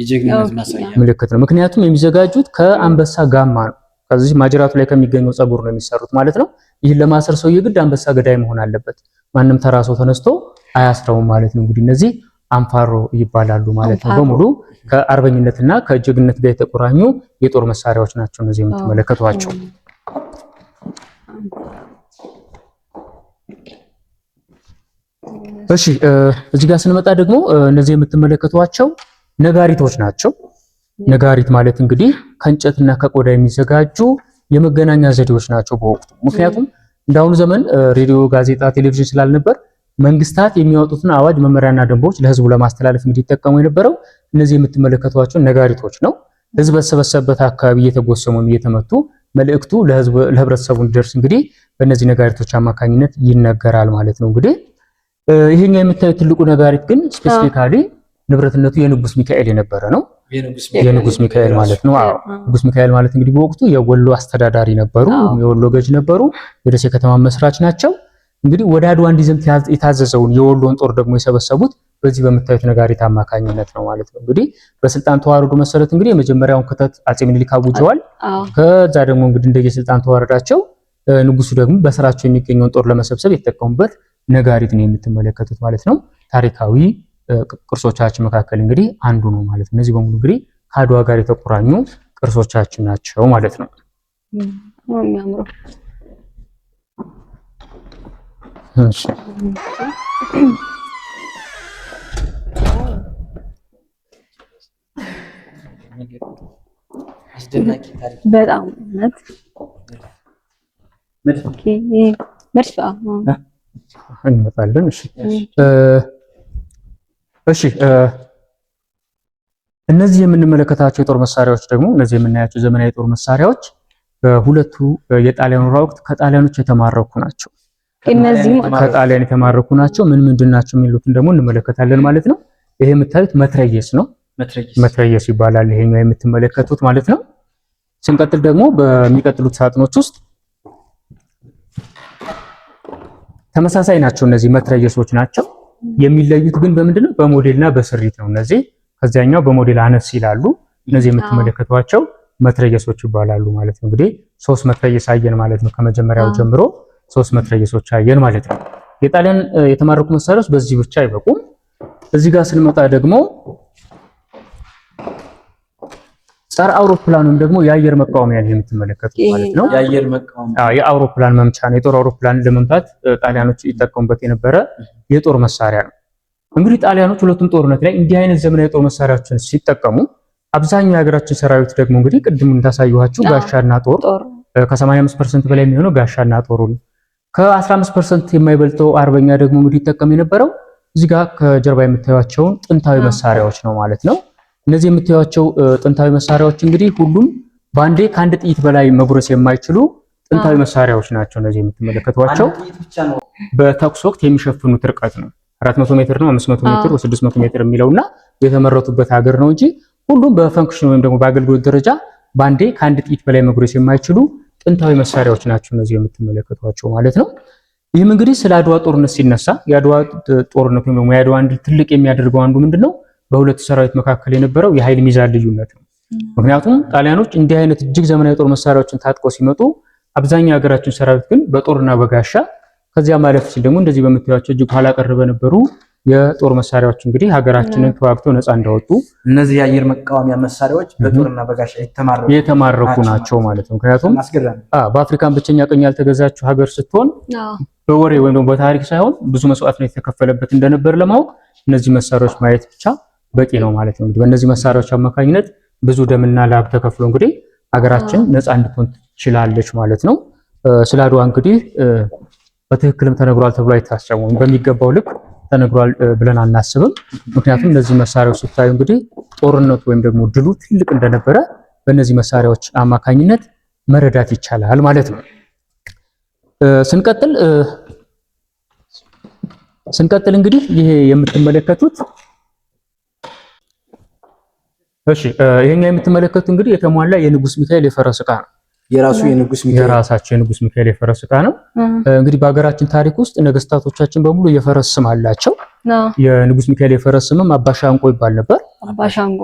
ምልክት ነው። ምክንያቱም የሚዘጋጁት ከአንበሳ ጋማ ነው። ከዚህ ማጅራቱ ላይ ከሚገኘው ፀጉር ነው የሚሰሩት ማለት ነው። ይህን ለማሰር ሰው የግድ አንበሳ ገዳይ መሆን አለበት። ማንም ተራ ሰው ተነስቶ አያስረውም ማለት ነው። እንግዲህ እነዚህ አንፋሮ ይባላሉ ማለት ነው። በሙሉ ከአርበኝነትና ከጀግንነት ጋር የተቆራኙ የጦር መሳሪያዎች ናቸው እነዚህ የምትመለከቷቸው። እሺ እዚህ ጋር ስንመጣ ደግሞ እነዚህ የምትመለከቷቸው ነጋሪቶች ናቸው። ነጋሪት ማለት እንግዲህ ከእንጨትና ከቆዳ የሚዘጋጁ የመገናኛ ዘዴዎች ናቸው በወቅቱ። ምክንያቱም እንዳሁኑ ዘመን ሬዲዮ፣ ጋዜጣ፣ ቴሌቪዥን ስላልነበር መንግስታት የሚያወጡትን አዋጅ መመሪያና ደንቦች ለህዝቡ ለማስተላለፍ እንዲጠቀሙ የነበረው እነዚህ የምትመለከቷቸው ነጋሪቶች ነው። ህዝብ በተሰበሰበበት አካባቢ እየተጎሰሙ እየተመቱ መልእክቱ ለህብረተሰቡ እንዲደርስ እንግዲህ በእነዚህ ነጋሪቶች አማካኝነት ይነገራል ማለት ነው። እንግዲህ ይሄኛው የምታዩት ትልቁ ነጋሪት ግን specifically ንብረትነቱ የንጉስ ሚካኤል የነበረ ነው። የንጉስ ሚካኤል ማለት ነው። አዎ ንጉስ ሚካኤል ማለት እንግዲህ በወቅቱ የወሎ አስተዳዳሪ ነበሩ፣ የወሎ ገዥ ነበሩ፣ የደሴ ከተማ መስራች ናቸው። እንግዲህ ወደ አድዋ እንዲዘምት የታዘዘውን የወሎን ጦር ደግሞ የሰበሰቡት በዚህ በምታዩት ነጋሪት አማካኝነት ነው ማለት ነው። እንግዲህ በስልጣን ተዋረዱ መሰረት እንግዲህ የመጀመሪያውን ክተት አጼ ምኒልክ አውጀዋል። ከዛ ደግሞ እንግዲህ እንደየስልጣን ተዋረዳቸው ንጉሱ ደግሞ በስራቸው የሚገኘውን ጦር ለመሰብሰብ የተጠቀሙበት ነጋሪት ነው የምትመለከቱት ማለት ነው። ታሪካዊ ቅርሶቻችን መካከል እንግዲህ አንዱ ነው ማለት ነው። እነዚህ በሙሉ እንግዲህ ከአድዋ ጋር የተቆራኙ ቅርሶቻችን ናቸው ማለት ነው። እሺ በጣም እንመጣለን። እሺ እሺ እነዚህ የምንመለከታቸው የጦር መሳሪያዎች ደግሞ እነዚህ የምናያቸው ዘመናዊ የጦር መሳሪያዎች በሁለቱ የጣሊያን ወረራ ወቅት ከጣሊያኖች የተማረኩ ናቸው። እነዚህ ከጣሊያን የተማረኩ ናቸው። ምን ምንድን ናቸው የሚሉትን ደግሞ እንመለከታለን ማለት ነው። ይሄ የምታዩት መትረየስ ነው። መትረየስ ይባላል ይሄኛው የምትመለከቱት ማለት ነው። ስንቀጥል ደግሞ በሚቀጥሉት ሳጥኖች ውስጥ ተመሳሳይ ናቸው። እነዚህ መትረየሶች ናቸው። የሚለዩት ግን በምንድነው? በሞዴልና በስሪት ነው። እነዚህ ከዚያኛው በሞዴል አነስ ይላሉ። እነዚህ የምትመለከቷቸው መትረየሶች ይባላሉ ማለት ነው። እንግዲህ ሶስት መትረየስ አየን ማለት ነው። ከመጀመሪያው ጀምሮ ሶስት መትረየሶች አየን ማለት ነው። የጣሊያን የተማረኩ መሳሪያዎች በዚህ ብቻ አይበቁም። እዚህ ጋር ስንመጣ ደግሞ ጸረ አውሮፕላን ወይም ደግሞ የአየር መቃወሚያ ነው የምትመለከቱት ማለት ነው። የአየር መቃወሚያ የአውሮፕላን መምቻ ነው። የጦር አውሮፕላን ለመምታት ጣሊያኖች ይጠቀሙበት የነበረ የጦር መሳሪያ ነው። እንግዲህ ጣሊያኖች ሁለቱም ጦርነት ላይ እንዲህ አይነት ዘመናዊ የጦር መሳሪያዎችን ሲጠቀሙ አብዛኛው የሀገራችን ሰራዊት ደግሞ እንግዲህ ቅድም እንዳሳየኋችሁ ጋሻና ጦር ከ85% በላይ የሚሆነው ጋሻና ጦሩን፣ ከ15% የማይበልጠው አርበኛ ደግሞ እንግዲህ ይጠቀም የነበረው እዚህ ጋር ከጀርባ የምታዩቸውን ጥንታዊ መሳሪያዎች ነው ማለት ነው። እነዚህ የምታዩቸው ጥንታዊ መሳሪያዎች እንግዲህ ሁሉም በአንዴ ከአንድ ጥይት በላይ መጉረስ የማይችሉ ጥንታዊ መሳሪያዎች ናቸው። እነዚህ የምትመለከቷቸው በተኩስ ወቅት የሚሸፍኑት ርቀት ነው። 400 ሜትር ነው፣ 500 ሜትር፣ 600 ሜትር የሚለውና የተመረቱበት ሀገር ነው እንጂ ሁሉም በ function ወይም ደግሞ በአገልግሎት ደረጃ በአንዴ ከአንድ ጥይት በላይ መጉረስ የማይችሉ ጥንታዊ መሳሪያዎች ናቸው እነዚህ የምትመለከቷቸው ማለት ነው። ይህም እንግዲህ ስለ አድዋ ጦርነት ሲነሳ የአድዋ ጦርነት ወይም ደግሞ የአድዋ አንድ ትልቅ የሚያደርገው አንዱ ምንድነው በሁለቱ ሰራዊት መካከል የነበረው የኃይል ሚዛን ልዩነት ነው። ምክንያቱም ጣሊያኖች እንዲህ አይነት እጅግ ዘመናዊ የጦር መሳሪያዎችን ታጥቀው ሲመጡ አብዛኛው የሀገራችን ሰራዊት ግን በጦርና በጋሻ ከዚያ ማለፍ ሲል ደግሞ እንደዚህ በምታዩቸው እጅግ ኋላ ቀር በነበሩ የጦር መሳሪያዎች እንግዲህ ሀገራችንን ተዋግተው ነፃ እንዳወጡ እነዚህ የአየር መቃወሚያ መሳሪያዎች በጦርና በጋሻ የተማረኩ ናቸው ማለት ነው። ምክንያቱም በአፍሪካን ብቸኛ ቅኝ ያልተገዛችው ሀገር ስትሆን በወሬ ወይም ደግሞ በታሪክ ሳይሆን ብዙ መስዋዕትነት የተከፈለበት እንደነበር ለማወቅ እነዚህ መሳሪያዎች ማየት ብቻ በቂ ነው ማለት ነው። እንግዲህ በእነዚህ መሳሪያዎች አማካኝነት ብዙ ደምና ላብ ተከፍሎ እንግዲህ ሀገራችን ነፃ እንድትሆን ትችላለች ማለት ነው። ስለ አድዋ እንግዲህ በትክክልም ተነግሯል ተብሎ አይታሰብም። በሚገባው ልክ ተነግሯል ብለን አናስብም። ምክንያቱም እነዚህ መሳሪያዎች ሲታዩ እንግዲህ ጦርነቱ ወይም ደግሞ ድሉ ትልቅ እንደነበረ በእነዚህ መሳሪያዎች አማካኝነት መረዳት ይቻላል ማለት ነው። ስንቀጥል እንግዲህ ይሄ የምትመለከቱት እሺ፣ ይሄኛ የምትመለከቱት እንግዲህ የተሟላ የንጉስ ሚካኤል የፈረስ ዕቃ ነው። የራሱ የንጉስ ሚካኤል የራሳቸው የንጉስ ሚካኤል የፈረስ ዕቃ ነው። እንግዲህ በሀገራችን ታሪክ ውስጥ ነገስታቶቻችን በሙሉ የፈረስ ስም አላቸው። የንጉስ ሚካኤል የፈረስ ስምም አባሻንቆ ይባል ነበር።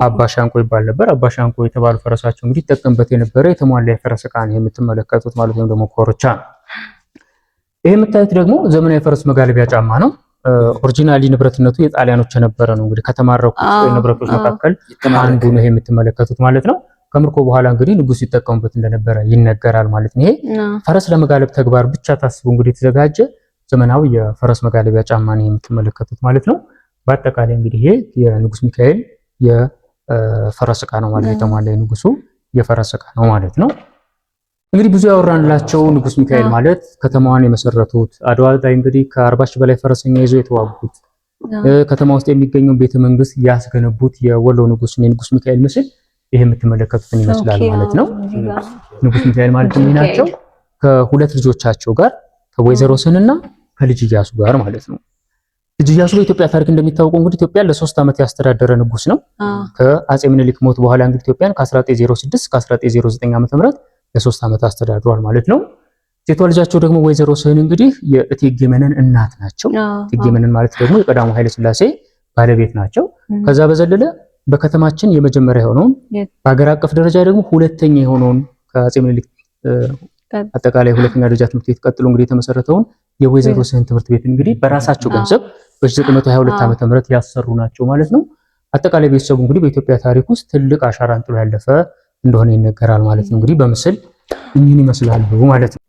አባሻንቆ ይባል ነበር። አባሻንቆ የተባሉ ፈረሳቸው እንግዲህ ይጠቀምበት የነበረ የተሟላ የፈረስ ዕቃ ነው የምትመለከቱት ማለት ነው። ደግሞ ኮርቻ ነው። ይሄ የምታዩት ደግሞ ዘመናዊ የፈረስ መጋለቢያ ጫማ ነው። originally ንብረትነቱ የጣሊያኖች የነበረ ነው። እንግዲህ ከተማረኩት ንብረቶች መካከል አንዱ ነው ይሄ የምትመለከቱት ማለት ነው። ከምርኮ በኋላ እንግዲህ ንጉስ ይጠቀሙበት እንደነበረ ይነገራል ማለት ነው። ይሄ ፈረስ ለመጋለብ ተግባር ብቻ ታስቦ እንግዲህ የተዘጋጀ ዘመናዊ የፈረስ መጋለቢያ ጫማ ነው የምትመለከቱት ማለት ነው። በአጠቃላይ እንግዲህ ይሄ የንጉስ ሚካኤል የፈረስ ዕቃ ነው ማለት የተሟላ የንጉሱ የፈረስ ዕቃ ነው ማለት ነው። እንግዲህ ብዙ ያወራንላቸው ንጉስ ሚካኤል ማለት ከተማዋን የመሰረቱት አድዋ ላይ እንግዲህ ከ40 ሺህ በላይ ፈረሰኛ ይዘው የተዋጉት ከተማ ውስጥ የሚገኘውን ቤተ መንግስት ያስገነቡት የወሎ ንጉስ የንጉስ ሚካኤል ምስል ይሄ የምትመለከቱትን ይመስላል ማለት ነው። ንጉስ ሚካኤል ማለት እኚህ ናቸው። ከሁለት ልጆቻቸው ጋር ከወይዘሮ ስንና ከልጅ ኢያሱ ጋር ማለት ነው። ልጅ ኢያሱ በኢትዮጵያ ታሪክ እንደሚታወቀው እንግዲህ ኢትዮጵያ ለ3 ዓመት ያስተዳደረ ንጉስ ነው። ከአጼ ምኒልክ ሞት በኋላ እንግዲህ ኢትዮጵያን ከ1906 እስከ 1909 ዓ.ም ለ3 ዓመት አስተዳድሯል ማለት ነው። ሴቷ ልጃቸው ደግሞ ወይዘሮ ስህን እንግዲህ የእቴጌ መነን እናት ናቸው። እቴጌ መነን ማለት ደግሞ የቀዳማዊ ኃይለ ሥላሴ ባለቤት ናቸው። ከዛ በዘለለ በከተማችን የመጀመሪያ የሆነውን በሀገር አቀፍ ደረጃ ደግሞ ሁለተኛ የሆነውን ከአጼ ምኒልክ አጠቃላይ ሁለተኛ ደረጃ ትምህርት ቤት ቀጥሎ እንግዲህ የተመሰረተውን የወይዘሮ ስህን ትምህርት ቤት እንግዲህ በራሳቸው ገንዘብ በ1922 ዓመተ ምህረት ያሰሩ ናቸው ማለት ነው። አጠቃላይ ቤተሰቡ እንግዲህ በኢትዮጵያ ታሪክ ውስጥ ትልቅ አሻራን ጥሎ ያለፈ እንደሆነ ይነገራል ማለት ነው። እንግዲህ በምስል እኚህን ይመስላሉ ማለት ነው።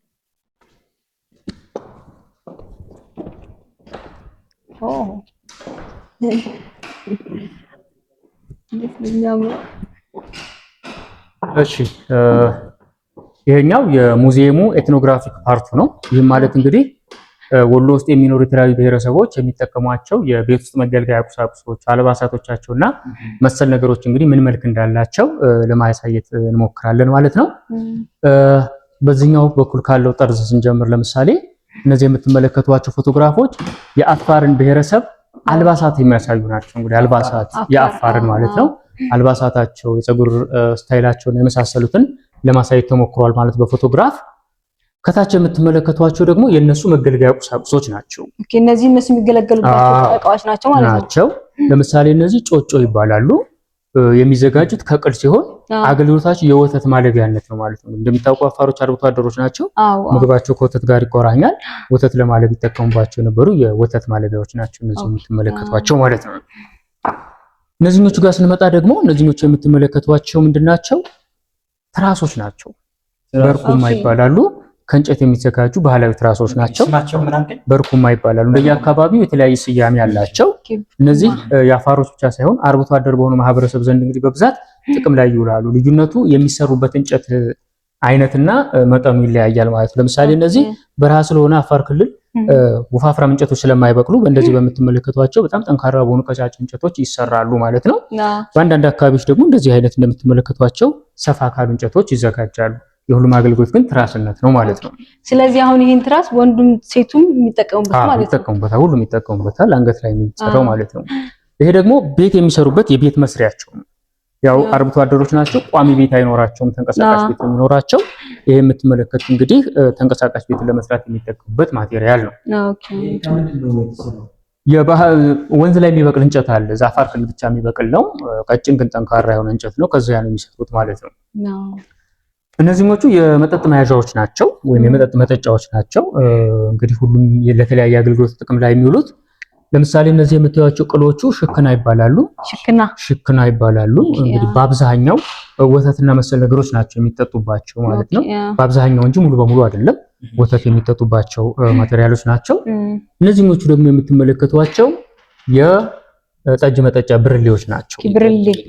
እሺ ይሄኛው የሙዚየሙ ethnographic part ኡ ነው። ይህም ማለት እንግዲህ ወሎ ውስጥ የሚኖሩ የተለያዩ ብሔረሰቦች የሚጠቀሟቸው የቤት ውስጥ መገልገያ ቁሳቁሶች፣ አልባሳቶቻቸው እና መሰል ነገሮች እንግዲህ ምን መልክ እንዳላቸው ለማሳየት እንሞክራለን ማለት ነው። በዚህኛው በኩል ካለው ጠርዝ ስንጀምር ለምሳሌ እነዚህ የምትመለከቷቸው ፎቶግራፎች የአፋርን ብሔረሰብ አልባሳት የሚያሳዩ ናቸው። እንግዲህ አልባሳት የአፋርን ማለት ነው። አልባሳታቸው፣ የፀጉር style ኣቸውን የመሳሰሉትን ለማሳየት ተሞክሯል ማለት በፎቶግራፍ። ከታች የምትመለከቷቸው ደግሞ የእነሱ መገልገያ ቁሳቁሶች ናቸው። Okay፣ እነዚህ እነሱ የሚገለገሉባቸው እቃዎች ናቸው ማለት ነው። ለምሳሌ እነዚህ ጮጮ ይባላሉ። የሚዘጋጁት ከቅል ሲሆን አገልግሎታቸው የወተት ማለቢያነት ነው ማለት ነው። እንደሚታወቀው አፋሮች አርብቶ አደሮች ናቸው። ምግባቸው ከወተት ጋር ይቆራኛል። ወተት ለማለብ ይጠቀሙባቸው የነበሩ የወተት ማለቢያዎች ናቸው እነዚህ የምትመለከቷቸው ማለት ነው። እነዚህኞቹ ጋር ስንመጣ ደግሞ እነዚህኞቹ የምትመለከቷቸው ምንድን ናቸው? ትራሶች ናቸው። በርኩማ ይባላሉ። ከእንጨት የሚዘጋጁ ባህላዊ ትራሶች ናቸው። በርኩማ ይባላሉ። እንደየአካባቢው የተለያየ ስያሜ አላቸው። እነዚህ የአፋሮች ብቻ ሳይሆን አርብቶ አደር በሆኑ ማህበረሰብ ዘንድ እንግዲህ በብዛት ጥቅም ላይ ይውላሉ። ልዩነቱ የሚሰሩበት እንጨት አይነትና መጠኑ ይለያያል ማለት ነው። ለምሳሌ እነዚህ በረሃ ስለሆነ አፋር ክልል ወፋፍራም እንጨቶች ስለማይበቅሉ በእንደዚህ በምትመለከቷቸው በጣም ጠንካራ በሆኑ ቀጫጭን እንጨቶች ይሰራሉ ማለት ነው። በአንዳንድ አካባቢዎች ደግሞ እንደዚህ አይነት እንደምትመለከቷቸው ሰፋ ካሉ እንጨቶች ይዘጋጃሉ። የሁሉም አገልግሎት ግን ትራስነት ነው ማለት ነው። ስለዚህ አሁን ይሄን ትራስ ወንዱም ሴቱም የሚጠቀሙበት ማለት ነው። ይጠቀሙበታል፣ ሁሉም ይጠቀሙበታል። አንገት ላይ የሚሰራው ማለት ነው። ይሄ ደግሞ ቤት የሚሰሩበት የቤት መስሪያቸው ነው። ያው አርብቶ አደሮች ናቸው። ቋሚ ቤት አይኖራቸውም፣ ተንቀሳቃሽ ቤት የሚኖራቸው። ይሄ የምትመለከቱት እንግዲህ ተንቀሳቃሽ ቤት ለመስራት የሚጠቀሙበት material ነው። ወንዝ ላይ የሚበቅል እንጨት አለ። እዛ አፋር ክልል ብቻ የሚበቅል ነው። ቀጭን ግን ጠንካራ የሆነ እንጨት ነው። ከዚያ ነው የሚሰሩት ማለት ነው። እነዚህኞቹ የመጠጥ መያዣዎች ናቸው ወይም የመጠጥ መጠጫዎች ናቸው። እንግዲህ ሁሉም ለተለያየ አገልግሎት ጥቅም ላይ የሚውሉት ለምሳሌ እነዚህ የምታዩቸው ቅሎቹ ሽክና ይባላሉ። ሽክና ይባላሉ። እንግዲህ በአብዛኛው ወተትና መሰል ነገሮች ናቸው የሚጠጡባቸው ማለት ነው። በአብዛኛው እንጂ ሙሉ በሙሉ አይደለም። ወተት የሚጠጡባቸው material ኦች ናቸው። እነዚህኞቹ ደግሞ የምትመለከቷቸው የጠጅ መጠጫ ብርሌዎች ናቸው።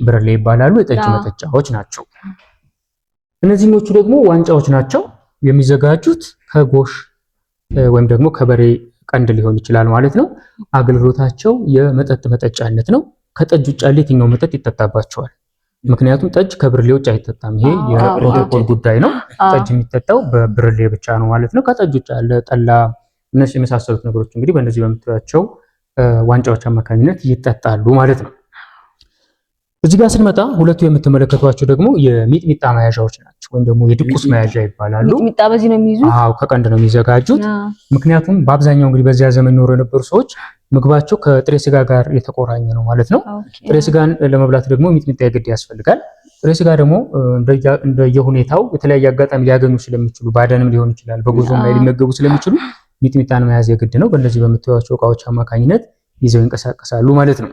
ብርሌ ይባላሉ። የጠጅ መጠጫዎች ናቸው። እነዚህኞቹ ደግሞ ዋንጫዎች ናቸው። የሚዘጋጁት ከጎሽ ወይም ደግሞ ከበሬ ቀንድ ሊሆን ይችላል ማለት ነው። አገልግሎታቸው የመጠጥ መጠጫነት ነው። ከጠጅ ውጭ ያለ የትኛው መጠጥ ይጠጣባቸዋል። ምክንያቱም ጠጅ ከብርሌ ውጭ አይጠጣም። ይሄ የፕሮቶኮል ጉዳይ ነው። ጠጅ የሚጠጣው በብርሌ ብቻ ነው ማለት ነው። ከጠጅ ውጭ ያለ ጠላ፣ እነሱ የመሳሰሉት ነገሮች እንግዲህ በእነዚህ በምታዩቸው ዋንጫዎች አማካኝነት ይጠጣሉ ማለት ነው። እዚህ ጋር ስንመጣ ሁለቱ የምትመለከቷቸው ደግሞ የሚጥሚጣ መያዣዎች ናቸው፣ ወይም ደግሞ የድቁስ መያዣ ይባላሉ። ሚጥሚጣ በዚህ ነው የሚይዙት። አዎ ከቀንድ ነው የሚዘጋጁት። ምክንያቱም በአብዛኛው እንግዲህ በዚያ ዘመን ኖሮ የነበሩ ሰዎች ምግባቸው ከጥሬ ስጋ ጋር የተቆራኘ ነው ማለት ነው። ጥሬ ስጋን ለመብላት ደግሞ ሚጥሚጣ የግድ ያስፈልጋል። ጥሬ ስጋ ደግሞ እንደየሁኔታው የተለያየ አጋጣሚ ሊያገኙ ስለሚችሉ ባደንም ሊሆን ይችላል፣ በጉዞም ላይ ሊመገቡ ስለሚችሉ ሚጥሚጣን መያዝ የግድ ነው። በእነዚህ በምታዩቸው እቃዎች አማካኝነት ይዘው ይንቀሳቀሳሉ ማለት ነው።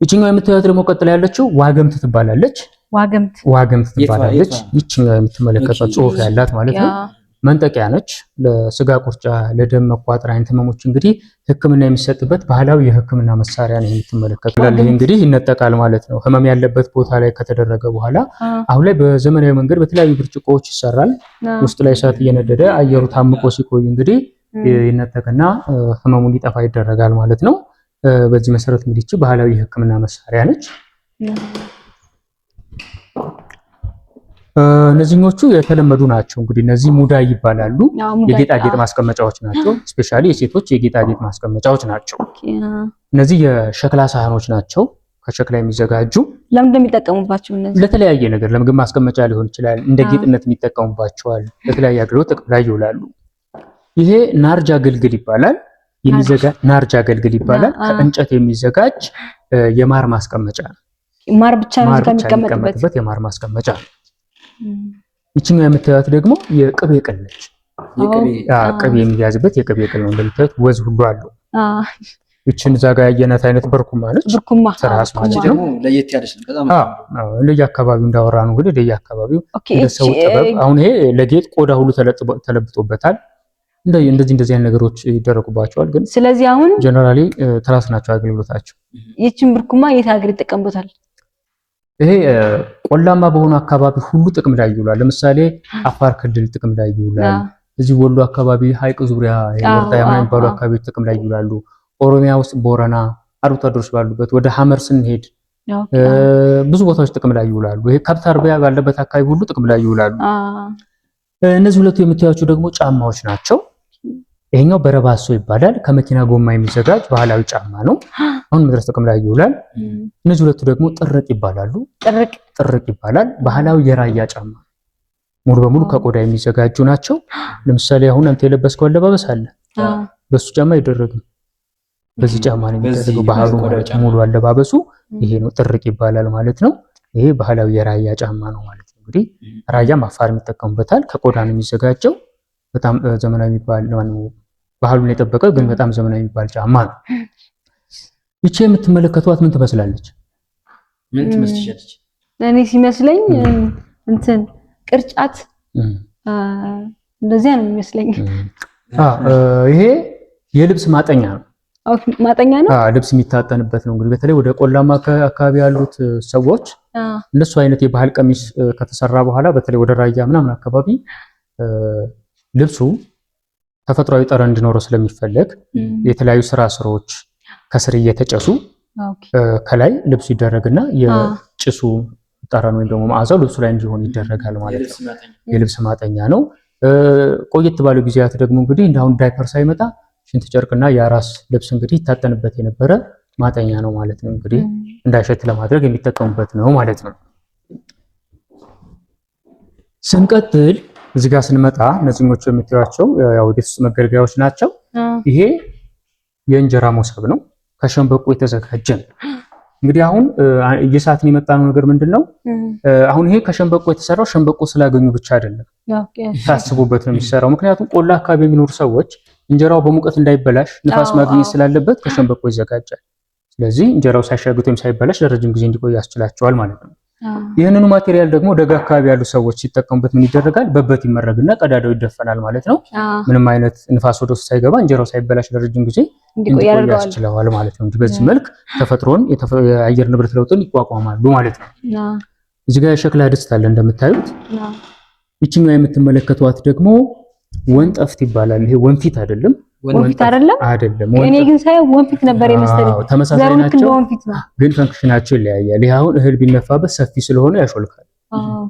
ይችኛው የምታዩት ደግሞ ቀጥላ ያለችው ዋገምት ትባላለች። ዋገምት ትባላለች። ይችኛው የምትመለከቷት ጽሑፍ ያላት ማለት ነው። መንጠቂያ ነች። ለስጋ ቁርጫ፣ ለደም መቋጠር አይነት ህመሞች እንግዲህ ሕክምና የሚሰጥበት ባህላዊ የሕክምና መሳሪያ ነው የምትመለከቱት። ይህ እንግዲህ ይነጠቃል ማለት ነው። ህመም ያለበት ቦታ ላይ ከተደረገ በኋላ አሁን ላይ በዘመናዊ መንገድ በተለያዩ ብርጭቆዎች ይሰራል። ውስጥ ላይ እሳት እየነደደ አየሩ ታምቆ ሲቆይ እንግዲህ ይነጠቅና ህመሙ እንዲጠፋ ይደረጋል ማለት ነው። በዚህ መሰረት እንግዲህ ይህች ባህላዊ የህክምና መሳሪያ ነች። እነዚህኞቹ የተለመዱ ናቸው። እንግዲህ እነዚህ ሙዳይ ይባላሉ። የጌጣጌጥ ማስቀመጫዎች ናቸው። Specially የሴቶች የጌጣጌጥ ማስቀመጫዎች ናቸው። እነዚህ የሸክላ ሳህኖች ናቸው፣ ከሸክላ የሚዘጋጁ። ለምን እንደሚጠቀሙባቸው እነዚህ? ለተለያየ ነገር ለምግብ ማስቀመጫ ሊሆን ይችላል። እንደ ጌጥነት የሚጠቀሙባቸዋል። ለተለያየ አገልግሎት ጥቅም ላይ ይውላሉ። ይሄ ናርጅ አገልግል ይባላል። ናርጅ አገልግል ይባላል። ከእንጨት የሚዘጋጅ የማር ማስቀመጫ ነው። ማር ብቻ ነው የሚቀመጥበት የማር ማስቀመጫ ነው። ይችኛው የምታዩት ደግሞ የቅቤ ቅል ነች። ቅቤ የሚያዝበት የቅቤ ቅል ነው። እንደምታዩት ወዝ ሁሉ አለው። ይችን እዛ ጋር ያየናት አይነት በርኩማ ነች። በርኩማ ትራስ ማለት ነው። ለየት ያለች ነው በጣም። አዎ እንደየአካባቢው እንዳወራ ነው እንግዲህ እንደየአካባቢው እንደ ሰው ጥበብ። አሁን ይሄ ለጌጥ ቆዳ ሁሉ ተለብጦበታል። እንደዚህ እንደዚህ አይነት ነገሮች ይደረጉባቸዋል። ግን ስለዚህ አሁን Generally ትራስ ናቸው አገልግሎታቸው። ይችን ብርኩማ የት ሀገር ይጠቀምበታል? ይሄ ቆላማ በሆኑ አካባቢ ሁሉ ጥቅም ላይ ይውላል። ለምሳሌ አፋር ክልል ጥቅም ላይ ይውላል። እዚህ ወሎ አካባቢ ሀይቅ ዙሪያ ወርጣ የሚባሉ አካባቢዎች ጥቅም ላይ ይውላሉ። ኦሮሚያ ውስጥ ቦረና አርብቶ አደሮች ባሉበት፣ ወደ ሀመር ስንሄድ ብዙ ቦታዎች ጥቅም ላይ ይውላሉ። ይሄ ከብት አርቢያ ባለበት አካባቢ ሁሉ ጥቅም ላይ ይውላሉ። እነዚህ ሁለቱ የምታዩቸው ደግሞ ጫማዎች ናቸው። ይሄኛው በረባሶ ይባላል። ከመኪና ጎማ የሚዘጋጅ ባህላዊ ጫማ ነው። አሁን ድረስ ጥቅም ላይ ይውላል። እነዚህ ሁለቱ ደግሞ ጥርቅ ይባላሉ። ጥርቅ ጥርቅ ይባላል። ባህላዊ የራያ ጫማ ሙሉ በሙሉ ከቆዳ የሚዘጋጁ ናቸው። ለምሳሌ አሁን አንተ የለበስከው አለባበስ አለ። በሱ ጫማ አይደረግም። በዚህ ጫማ ነው የሚደረገው። ባህሉ ሙሉ አለባበሱ ይሄ ነው። ጥርቅ ይባላል ማለት ነው። ይሄ ባህላዊ የራያ ጫማ ነው ማለት ነው። እንግዲህ ራያም አፋርም ይጠቀሙበታል። ከቆዳ ነው የሚዘጋጀው። በጣም ዘመናዊ የሚባል ነው። ባህሉን የጠበቀ ግን በጣም ዘመናዊ የሚባል ጫማ ነው። ይቺ የምትመለከቷት ምን ትመስላለች? ምን ትመስልሻለች? እኔ ሲመስለኝ እንትን ቅርጫት እንደዚያ ነው የሚመስለኝ። ይሄ የልብስ ማጠኛ ነው። ማጠኛ ነው። ልብስ የሚታጠንበት ነው። እንግዲህ በተለይ ወደ ቆላማ አካባቢ ያሉት ሰዎች እነሱ አይነት የባህል ቀሚስ ከተሰራ በኋላ በተለይ ወደ ራያ ምናምን አካባቢ ልብሱ ተፈጥሯዊ ጠረን እንዲኖረው ስለሚፈለግ የተለያዩ ስራ ስሮች ከስር እየተጨሱ ከላይ ልብሱ ይደረግና የጭሱ ጠረን ወይም ደግሞ መዓዛው ልብሱ ላይ እንዲሆን ይደረጋል ማለት ነው። የልብስ ማጠኛ ነው። ቆየት ባሉ ጊዜያት ደግሞ እንግዲህ እንደ አሁን ዳይፐር ሳይመጣ ሽንት ጨርቅና የአራስ ልብስ እንግዲህ ይታጠንበት የነበረ ማጠኛ ነው ማለት ነው። እንግዲህ እንዳይሸት ለማድረግ የሚጠቀሙበት ነው ማለት ነው። ስንቀጥል እዚህ ጋር ስንመጣ እነዚህኞቹ የምታዩቸው ያው ቤት ውስጥ መገልገያዎች ናቸው። ይሄ የእንጀራ ሞሰብ ነው፣ ከሸንበቆ የተዘጋጀ ነው። እንግዲህ አሁን እየሳትን የመጣነው ነገር ምንድን ነው? አሁን ይሄ ከሸንበቆ የተሰራው ሸንበቆ ስላገኙ ብቻ አይደለም፣ ታስቦበት ነው የሚሰራው። ምክንያቱም ቆላ አካባቢ የሚኖሩ ሰዎች እንጀራው በሙቀት እንዳይበላሽ ንፋስ ማግኘት ስላለበት ከሸንበቆ ይዘጋጃል። ስለዚህ እንጀራው ሳይሻግት ወይም ሳይበላሽ ለረጅም ጊዜ እንዲቆይ ያስችላቸዋል ማለት ነው። ይህንኑ material ደግሞ ደጋ አካባቢ ያሉ ሰዎች ሲጠቀሙበት ምን ይደረጋል? በበት ይመረግና ቀዳዳው ይደፈናል ማለት ነው። ምንም አይነት ንፋስ ወደ ውስጥ ሳይገባ እንጀራው ሳይበላሽ ለረጅም ጊዜ እንዲቆይ ያስችለዋል ማለት ነው። እንግዲህ በዚህ መልክ ተፈጥሮን የአየር ንብረት ለውጥን ይቋቋማሉ ማለት ነው። እዚህ ጋር የሸክላ ድስት አለ እንደምታዩት። ይችኛዋ የምትመለከቷት ደግሞ ወንጠፍት ይባላል። ይሄ ወንፊት አይደለም፣ ወንፊት አይደለም አይደለም። እኔ ግን ሳየው ወንፊት ነበር የመሰለኝ። ተመሳሳይ ናቸው፣ ግን function ኣቸው ይለያያል። ይሄ አሁን እህል ቢነፋበት ሰፊ ስለሆነ ያሾልካል።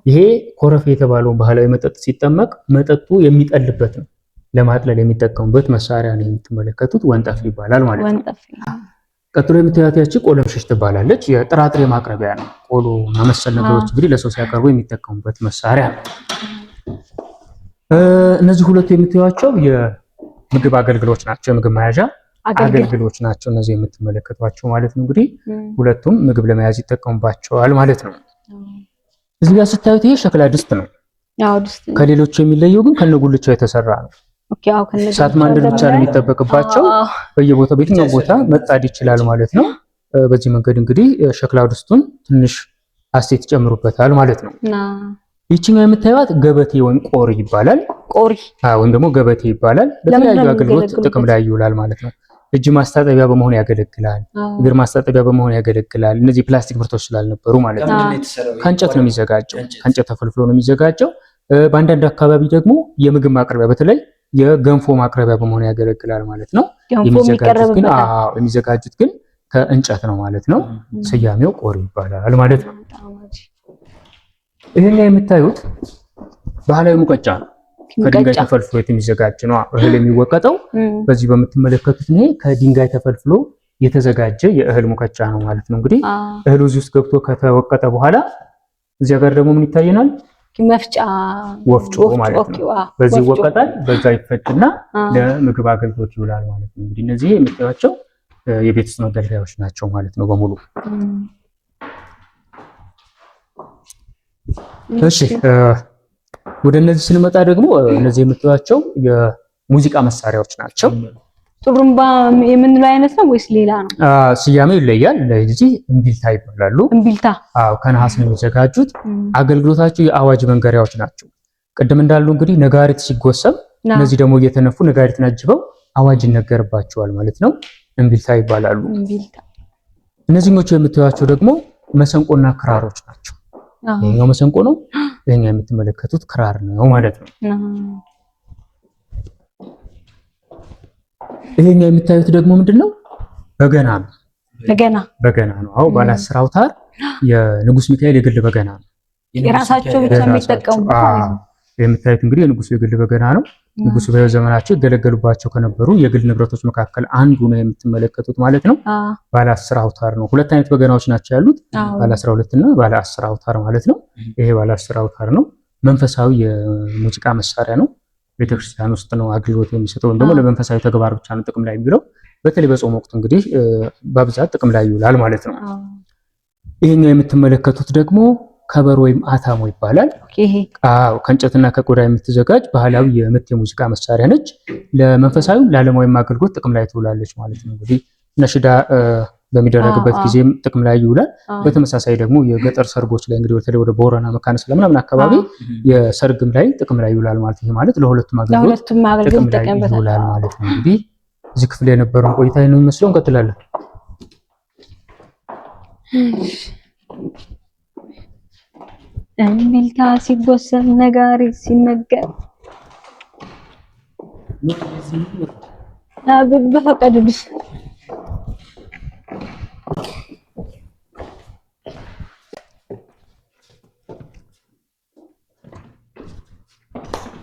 ይሄ ኮረፌ የተባለውን ባህላዊ መጠጥ ሲጠመቅ መጠጡ የሚጠልበት ነው። ለማጥለል የሚጠቀሙበት መሳሪያ ነው። የምትመለከቱት ወንጠፍ ይባላል ማለት ነው። ቀጥሎ የምታዩት ያቺ ቆለምሸሽ ትባላለች። የጥራጥሬ ማቅረቢያ ነው። ቆሎ እና መሰል ነገሮች እንግዲህ ለሰው ሲያቀርቡ የሚጠቀሙበት መሳሪያ ነው። እነዚህ ሁለቱ የምታዩቸው የምግብ አገልግሎች ናቸው። የምግብ መያዣ አገልግሎች ናቸው እነዚህ የምትመለከቷቸው ማለት ነው። እንግዲህ ሁለቱም ምግብ ለመያዝ ይጠቀሙባቸዋል ማለት ነው። እዚህ ጋር ስታዩት ይሄ ሸክላ ድስት ነው። ከሌሎቹ የሚለየው ግን ከነጉልቻው የተሰራ ነው። እሳት ማንደድ ብቻ ነው የሚጠበቅባቸው። በየቦታው በየትኛው ቦታ መጣድ ይችላል ማለት ነው። በዚህ መንገድ እንግዲህ ሸክላ ድስቱን ትንሽ አስቴት ይጨምሩበታል ማለት ነው። ይችኛው የምታዩት ገበቴ ወይም ቆሪ ይባላል። ቆሪ ወይም ደግሞ ገበቴ ይባላል። ለተለያዩ አገልግሎት ጥቅም ላይ ይውላል ማለት ነው። እጅ ማስታጠቢያ በመሆን ያገለግላል። እግር ማስታጠቢያ በመሆን ያገለግላል። እነዚህ ፕላስቲክ ምርቶች ስላልነበሩ ማለት ነው። ከእንጨት ነው የሚዘጋጀው። ከእንጨት ተፈልፍሎ ነው የሚዘጋጀው። በአንዳንድ አካባቢ ደግሞ የምግብ ማቅረቢያ በተለይ የገንፎ ማቅረቢያ በመሆን ያገለግላል ማለት ነው። የሚዘጋጁት ግን ከእንጨት ነው ማለት ነው። ስያሜው ቆሪ ይባላል ማለት ነው። ይሄኛ የምታዩት ባህላዊ ሙቀጫ ነው። ከድንጋይ ተፈልፍሎ የሚዘጋጅ ነው። እህል የሚወቀጠው በዚህ በምትመለከቱት ነው። ከድንጋይ ተፈልፍሎ የተዘጋጀ የእህል ሙቀጫ ነው ማለት ነው። እንግዲህ እህሉ እዚህ ውስጥ ገብቶ ከተወቀጠ በኋላ እዚያ ጋር ደግሞ ምን ይታየናል? መፍጫ ወፍጮ ማለት ነው። በዚህ ይወቀጣል፣ በዛ ይፈጭና ለምግብ አገልግሎት ይውላል ማለት ነው። እንግዲህ እነዚህ የምታዩቸው የቤት ውስጥ መገልገያዎች ናቸው ማለት ነው በሙሉ። እሺ ወደ እነዚህ ስንመጣ ደግሞ እነዚህ የምታዩቸው የሙዚቃ መሳሪያዎች ናቸው። ጥሩምባ የምንለው አይነት ነው ወይስ ሌላ ነው? ስያሜው ይለያል። እነዚህ እምቢልታ ይባላሉ። እምቢልታ። አዎ፣ ከነሐስ ነው የሚዘጋጁት። አገልግሎታቸው የአዋጅ መንገሪያዎች ናቸው። ቅድም እንዳሉ እንግዲህ ነጋሪት ሲጎሰም እነዚህ ደግሞ እየተነፉ ነጋሪትን አጅበው አዋጅ ይነገርባቸዋል ማለት ነው። እምቢልታ ይባላሉ። እምቢልታ። እነዚህኞቹ የምታዩቸው ደግሞ መሰንቆና ክራሮች ናቸው። ይሄኛው መሰንቆ ነው። ይሄኛው የምትመለከቱት ክራር ነው ማለት ነው። ይሄኛው የምታዩት ደግሞ ምንድነው? በገና ነው። በገና በገና ነው። አዎ ባለ 10 አውታር የንጉስ ሚካኤል የግል በገና ነው። የራሳቸው ብቻ የሚጠቀሙበት ማለት ነው። የምታዩት እንግዲህ የንጉሱ የግል በገና ነው። ንጉሱ በሕይወት ዘመናቸው ይገለገሉባቸው ከነበሩ የግል ንብረቶች መካከል አንዱ ነው የምትመለከቱት ማለት ነው። ባለ 10 አውታር ነው። ሁለት አይነት በገናዎች ናቸው ያሉት፣ ባለ 12 እና ባለ 10 አውታር ማለት ነው። ይሄ ባለ 10 አውታር ነው። መንፈሳዊ የሙዚቃ መሳሪያ ነው። ቤተክርስቲያን ውስጥ ነው አገልግሎት የሚሰጠው ወይም ደግሞ ለመንፈሳዊ ተግባር ብቻ ነው ጥቅም ላይ የሚውለው። በተለይ በጾም ወቅት እንግዲህ በብዛት ጥቅም ላይ ይውላል ማለት ነው። ይሄኛው የምትመለከቱት ደግሞ ከበሮ ወይም አታሞ ይባላል። አዎ ከእንጨትና ከቆዳ የምትዘጋጅ ባህላዊ የምት የሙዚቃ መሳሪያ ነች። ለመንፈሳዊም ለዓለማዊም አገልግሎት ጥቅም ላይ ትውላለች ማለት ነው። እንግዲህ ነሽዳ በሚደረግበት ጊዜም ጥቅም ላይ ይውላል። በተመሳሳይ ደግሞ የገጠር ሰርጎች ላይ እንግዲህ በተለይ ወደ ቦረና፣ መካነ ሰላም ምናምን አካባቢ የሰርግም ላይ ጥቅም ላይ ይውላል ማለት ነው። ይሄ ማለት ለሁለቱም አገልግሎት ጥቅም ላይ ይውላል ማለት ነው። እንግዲህ እዚህ ክፍል የነበረውን ቆይታ ነው የሚመስለው። እንቀጥላለን። እምቢልታ ሲጎሰም ነጋሪት ሲነገር በፈቀዱልሽ።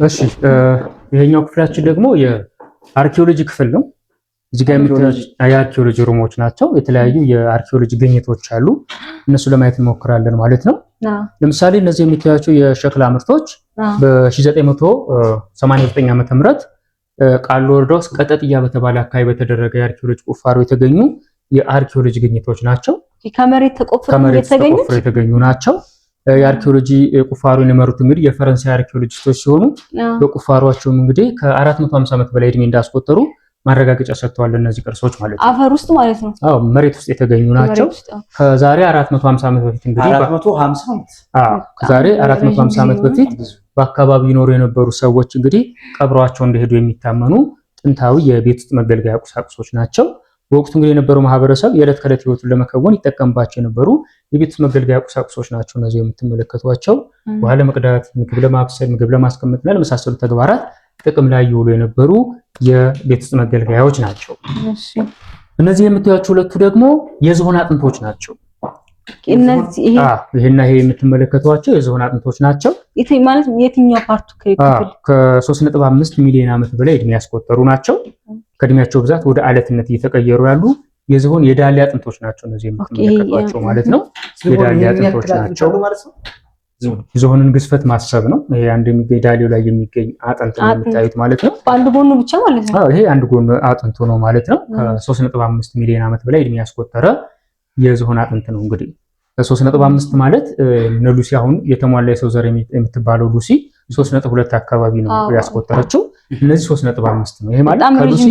እሺ ይሄኛው ክፍላችን ደግሞ የአርኪኦሎጂ ክፍል ነው። እዚህ ጋር የሚታዩት የአርኪኦሎጂ room ኦች ናቸው። የተለያዩ የአርኪኦሎጂ ግኝቶች አሉ። እነሱ ለማየት እንሞክራለን ማለት ነው። ለምሳሌ እነዚህ የሚታያቸው የሸክላ ምርቶች በ1989 ዓመተ ምህረት ቃሉ ወረዳ ውስጥ ቀጠጥያ በተባለ አካባቢ በተደረገ የአርኪኦሎጂ ቁፋሮ የተገኙ የአርኪኦሎጂ ግኝቶች ናቸው። ከመሬት ተቆፍረው የተገኙ ናቸው። የአርኪኦሎጂ ቁፋሮን የመሩት እንግዲህ የፈረንሳይ አርኪኦሎጂስቶች ሲሆኑ በቁፋሯቸውም እንግዲህ ከ450 ዓመት በላይ እድሜ እንዳስቆጠሩ ማረጋገጫ ሰጥተዋል። እነዚህ ቅርሶች ማለት ነው። አፈር ውስጥ ማለት ነው። አዎ መሬት ውስጥ የተገኙ ናቸው። ከዛሬ 450 ዓመት በፊት እንግዲህ 450 ዓመት አዎ ከዛሬ 450 ዓመት በፊት በአካባቢው ይኖሩ የነበሩ ሰዎች እንግዲህ ቀብረዋቸው እንደሄዱ የሚታመኑ ጥንታዊ የቤት ውስጥ መገልገያ ቁሳቁሶች ናቸው። በወቅቱ እንግዲህ የነበረው ማህበረሰብ የዕለት ከዕለት ህይወቱን ለመከወን ይጠቀምባቸው የነበሩ የቤት ውስጥ መገልገያ ቁሳቁሶች ናቸው። እነዚህ የምትመለከቷቸው ውሃ ለመቅዳት፣ ምግብ ለማብሰል፣ ምግብ ለማስቀመጥና ለመሳሰሉ ተግባራት ጥቅም ላይ ይውሉ የነበሩ የቤት ውስጥ መገልገያዎች ናቸው። እነዚህ የምታዩቸው ሁለቱ ደግሞ የዝሆን አጥንቶች ናቸው። ይሄና ይሄ የምትመለከቷቸው የዝሆን አጥንቶች ናቸው። ማለት የትኛው part ኡ ከ3.5 ሚሊዮን ዓመት በላይ እድሜ ያስቆጠሩ ናቸው። ከእድሜያቸው ብዛት ወደ አለትነት እየተቀየሩ ያሉ የዝሆን የዳሌ አጥንቶች ናቸው። እነዚህ የምትመለከቷቸው ማለት ነው የዳሌ አጥንቶች ናቸው። ዝሆንን ግዝፈት ማሰብ ነው። ይሄ አንድ የሚገኝ ዳሌው ላይ የሚገኝ አጥንት ነው የምታዩት ማለት ነው። በአንድ ጎኑ ብቻ ማለት ነው። አዎ ይሄ አንድ ጎኑ አጥንቱ ነው ማለት ነው። ከ3.5 ሚሊዮን ዓመት በላይ እድሜ ያስቆጠረ የዝሆን አጥንት ነው። እንግዲህ 3.5 ማለት እነ ሉሲ አሁን የተሟላ የሰው ዘር የምትባለው ሉሲ 3.2 አካባቢ ነው ያስቆጠረችው። እነዚህ 3.5 ነው። ይሄ ማለት ከሉሲ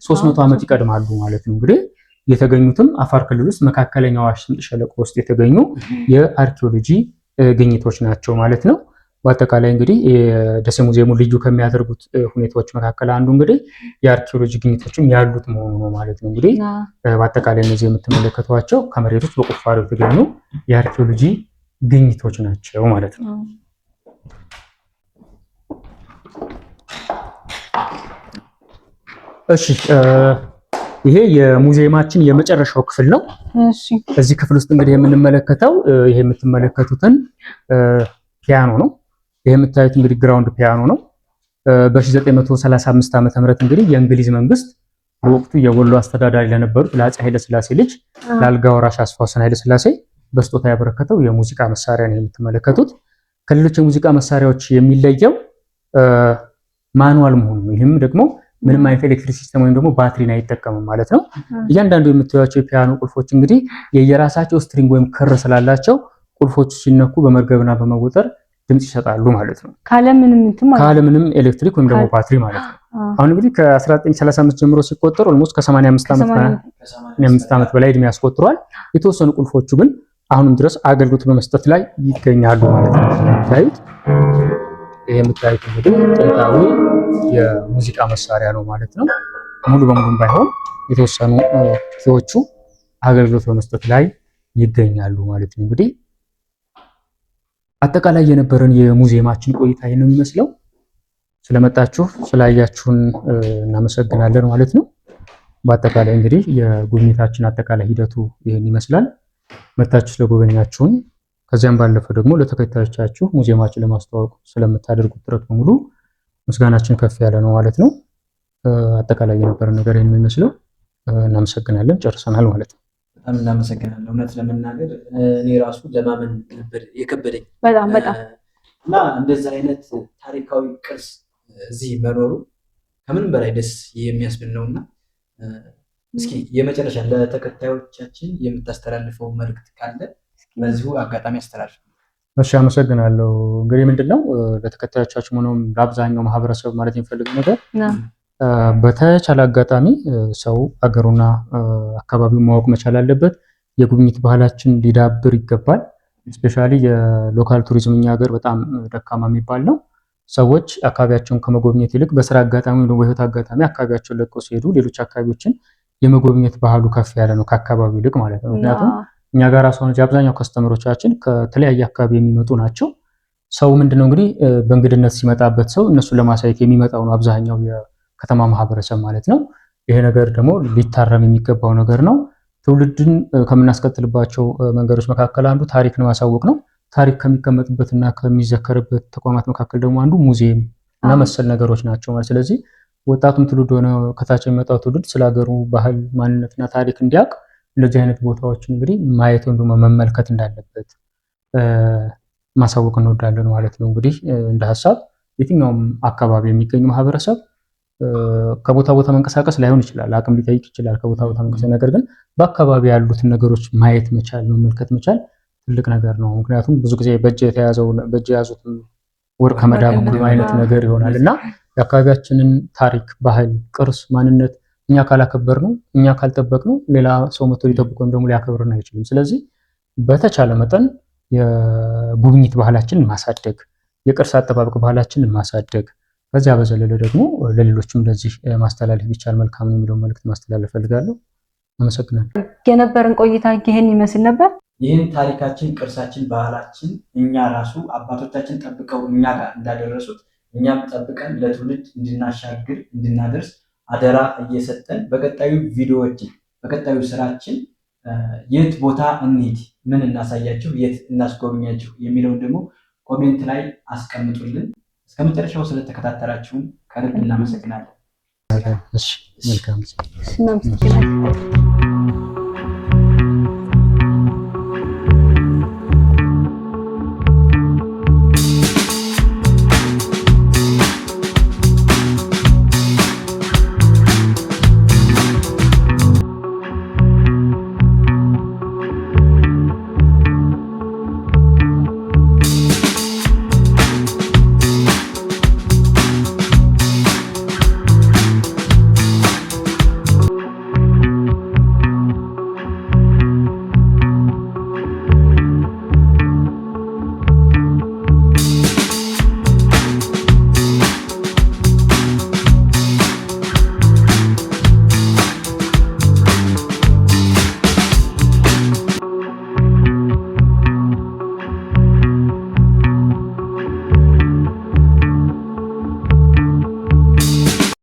300 ዓመት ይቀድማሉ ማለት ነው። እንግዲህ የተገኙትም አፋር ክልል ውስጥ መካከለኛው አዋሽ ስምጥ ሸለቆ ውስጥ የተገኙ የአርኪኦሎጂ ግኝቶች ናቸው ማለት ነው። በአጠቃላይ እንግዲህ የደሴ ሙዚየሙ ልዩ ከሚያደርጉት ሁኔታዎች መካከል አንዱ እንግዲህ የአርኪኦሎጂ ግኝቶችም ያሉት መሆኑ ነው ማለት ነው። እንግዲህ በአጠቃላይ እነዚህ የምትመለከቷቸው ከመሬት ውስጥ በቁፋሮ የተገኙ የአርኪኦሎጂ ግኝቶች ናቸው ማለት ነው። እሺ ይሄ የሙዚየማችን የመጨረሻው ክፍል ነው። እሺ እዚህ ክፍል ውስጥ እንግዲህ የምንመለከተው ይሄ የምትመለከቱትን ፒያኖ ነው። ይሄ የምታዩት እንግዲህ ground piano ነው። በ1935 ዓመተ ምህረት እንግዲህ የእንግሊዝ መንግስት በወቅቱ የወሎ አስተዳዳሪ ለነበሩት ለአፄ ኃይለ ሥላሴ ልጅ ለአልጋ ወራሽ አስፋ ወሰን ኃይለ ሥላሴ በስጦታ ያበረከተው የሙዚቃ መሳሪያ ነው የምትመለከቱት። ከሌሎች የሙዚቃ መሳሪያዎች የሚለየው manual መሆኑ ነው። ይህም ደግሞ ምንም አይነት ኤሌክትሪክ system ወይም ደግሞ ባትሪን አይጠቀምም ማለት ነው። እያንዳንዱ የምታዩቸው የፒያኖ ቁልፎች እንግዲህ የየራሳቸው string ወይም ክር ስላላቸው ቁልፎቹ ሲነኩ በመርገብና በመወጠር ድምጽ ይሰጣሉ ማለት ነው። ካለምንም እንትን ማለት ነው። ካለምንም ኤሌክትሪክ ወይም ደግሞ ባትሪ ማለት ነው። አሁን እንግዲህ ከ1935 ጀምሮ ሲቆጠር almost ከ85 ዓመት በላይ እድሜ ያስቆጥሯል። የተወሰኑ ቁልፎቹ ግን አሁንም ድረስ አገልግሎት በመስጠት ላይ ይገኛሉ ማለት ነው። የምታዩት ይሄ የምታዩት እንግዲህ ጥንታዊ የሙዚቃ መሳሪያ ነው ማለት ነው። ሙሉ በሙሉም ባይሆን የተወሰኑ key ዎቹ አገልግሎት በመስጠት ላይ ይገኛሉ ማለት ነው። እንግዲህ አጠቃላይ የነበረን የሙዚየማችን ቆይታ ይሄን ነው የሚመስለው። ስለመጣችሁ ስላያችሁን እናመሰግናለን ማለት ነው። በአጠቃላይ እንግዲህ የጉብኝታችን አጠቃላይ ሂደቱ ይህን ይመስላል። መታችሁ ስለጎበኛችሁን ከዚያም ባለፈ ደግሞ ለተከታዮቻችሁ ሙዚየማችን ለማስተዋወቅ ስለምታደርጉት ጥረት በሙሉ ምስጋናችን ከፍ ያለ ነው ማለት ነው። አጠቃላይ የነበረ ነገር ይህን የሚመስለው። እናመሰግናለን። ጨርሰናል ማለት ነው። በጣም እናመሰግናለን። እውነት ለመናገር እኔ ራሱ ለማመን ነበር የከበደኝ በጣም በጣም እና እንደዚህ አይነት ታሪካዊ ቅርስ እዚህ መኖሩ ከምንም በላይ ደስ የሚያስብል ነው እና እስኪ የመጨረሻ ለተከታዮቻችን የምታስተላልፈው መልዕክት ካለ በዚሁ አጋጣሚ አስተላልፍ። እሺ፣ አመሰግናለሁ። እንግዲህ ምንድን ነው ለተከታዮቻችን ሆነው ለአብዛኛው ማህበረሰብ ማለት የሚፈልገው ነገር በተቻለ አጋጣሚ ሰው አገሩና አካባቢውን ማወቅ መቻል አለበት። የጉብኝት ባህላችን ሊዳብር ይገባል። Especially የ local tourism እኛ ሀገር በጣም ደካማ የሚባል ነው። ሰዎች አካባቢያቸውን ከመጎብኘት ይልቅ በስራ አጋጣሚ ወይም በህይወት አጋጣሚ አካባቢያቸውን ለቀው ሲሄዱ ሌሎች አካባቢዎችን የመጎብኘት ባህሉ ከፍ ያለ ነው ከአካባቢው ይልቅ ማለት ነው። ምክንያቱም እኛ ጋር ራሱ አብዛኛው customer ኦቻችን ከተለያየ አካባቢ የሚመጡ ናቸው። ሰው ምንድነው እንግዲህ በእንግድነት ሲመጣበት ሰው እነሱን ለማሳየት የሚመጣው ነው አብዛኛው የከተማ ማህበረሰብ ማለት ነው። ይሄ ነገር ደግሞ ሊታረም የሚገባው ነገር ነው። ትውልድን ከምናስቀጥልባቸው መንገዶች መካከል አንዱ ታሪክን ማሳወቅ ነው። ታሪክ ከሚቀመጥበትና ከሚዘከርበት ተቋማት መካከል ደግሞ አንዱ ሙዚየም እና መሰል ነገሮች ናቸው ማለት። ስለዚህ ወጣቱም ትውልድ ሆነ ከታች የሚመጣው ትውልድ ስለ ሀገሩ ባህል፣ ማንነትና ታሪክ እንዲያውቅ እንደዚህ አይነት ቦታዎችን እንግዲህ ማየት ወይም ደግሞ መመልከት እንዳለበት ማሳወቅ እንወዳለን ማለት ነው። እንግዲህ እንደ ሀሳብ የትኛውም አካባቢ የሚገኝ ማህበረሰብ ከቦታ ቦታ መንቀሳቀስ ላይሆን ይችላል፣ አቅም ሊጠይቅ ይችላል ከቦታ ቦታ መንቀሳቀስ። ነገር ግን በአካባቢ ያሉትን ነገሮች ማየት መቻል መመልከት መቻል ትልቅ ነገር ነው። ምክንያቱም ብዙ ጊዜ በእጅ የያዙትን ወርቅ ከመዳብ እኩል አይነት ነገር ይሆናል እና የአካባቢያችንን ታሪክ፣ ባህል፣ ቅርስ፣ ማንነት እኛ ካላከበርነው እኛ ካልጠበቅነው ሌላ ሰው መጥቶ ሊጠብቅ ወይም ደግሞ ሊያከብርን አይችልም። ስለዚህ በተቻለ መጠን የጉብኝት ባህላችንን ማሳደግ፣ የቅርስ አጠባበቅ ባህላችንን ማሳደግ፣ ከዚያ በዘለለ ደግሞ ለሌሎችም እንደዚህ ማስተላለፍ ቢቻል መልካም ነው የሚለውን መልዕክት ማስተላለፍ ፈልጋለሁ። አመሰግናለሁ። የነበረን ቆይታ ይህን ይመስል ነበር። ይህን ታሪካችን፣ ቅርሳችን፣ ባህላችን እኛ ራሱ አባቶቻችን ጠብቀው እኛ ጋር እንዳደረሱት እኛም ጠብቀን ለትውልድ እንድናሻግር እንድናደርስ አደራ እየሰጠን በቀጣዩ ቪዲዮዎችን በቀጣዩ ስራችን የት ቦታ እንሂድ፣ ምን እናሳያችሁ፣ የት እናስጎብኛችሁ የሚለውን ደግሞ comment ላይ አስቀምጡልን። እስከ መጨረሻው ስለተከታተላችሁን ከልብ እናመሰግናለን። እሺ፣ መልካም። እናመሰግናለን።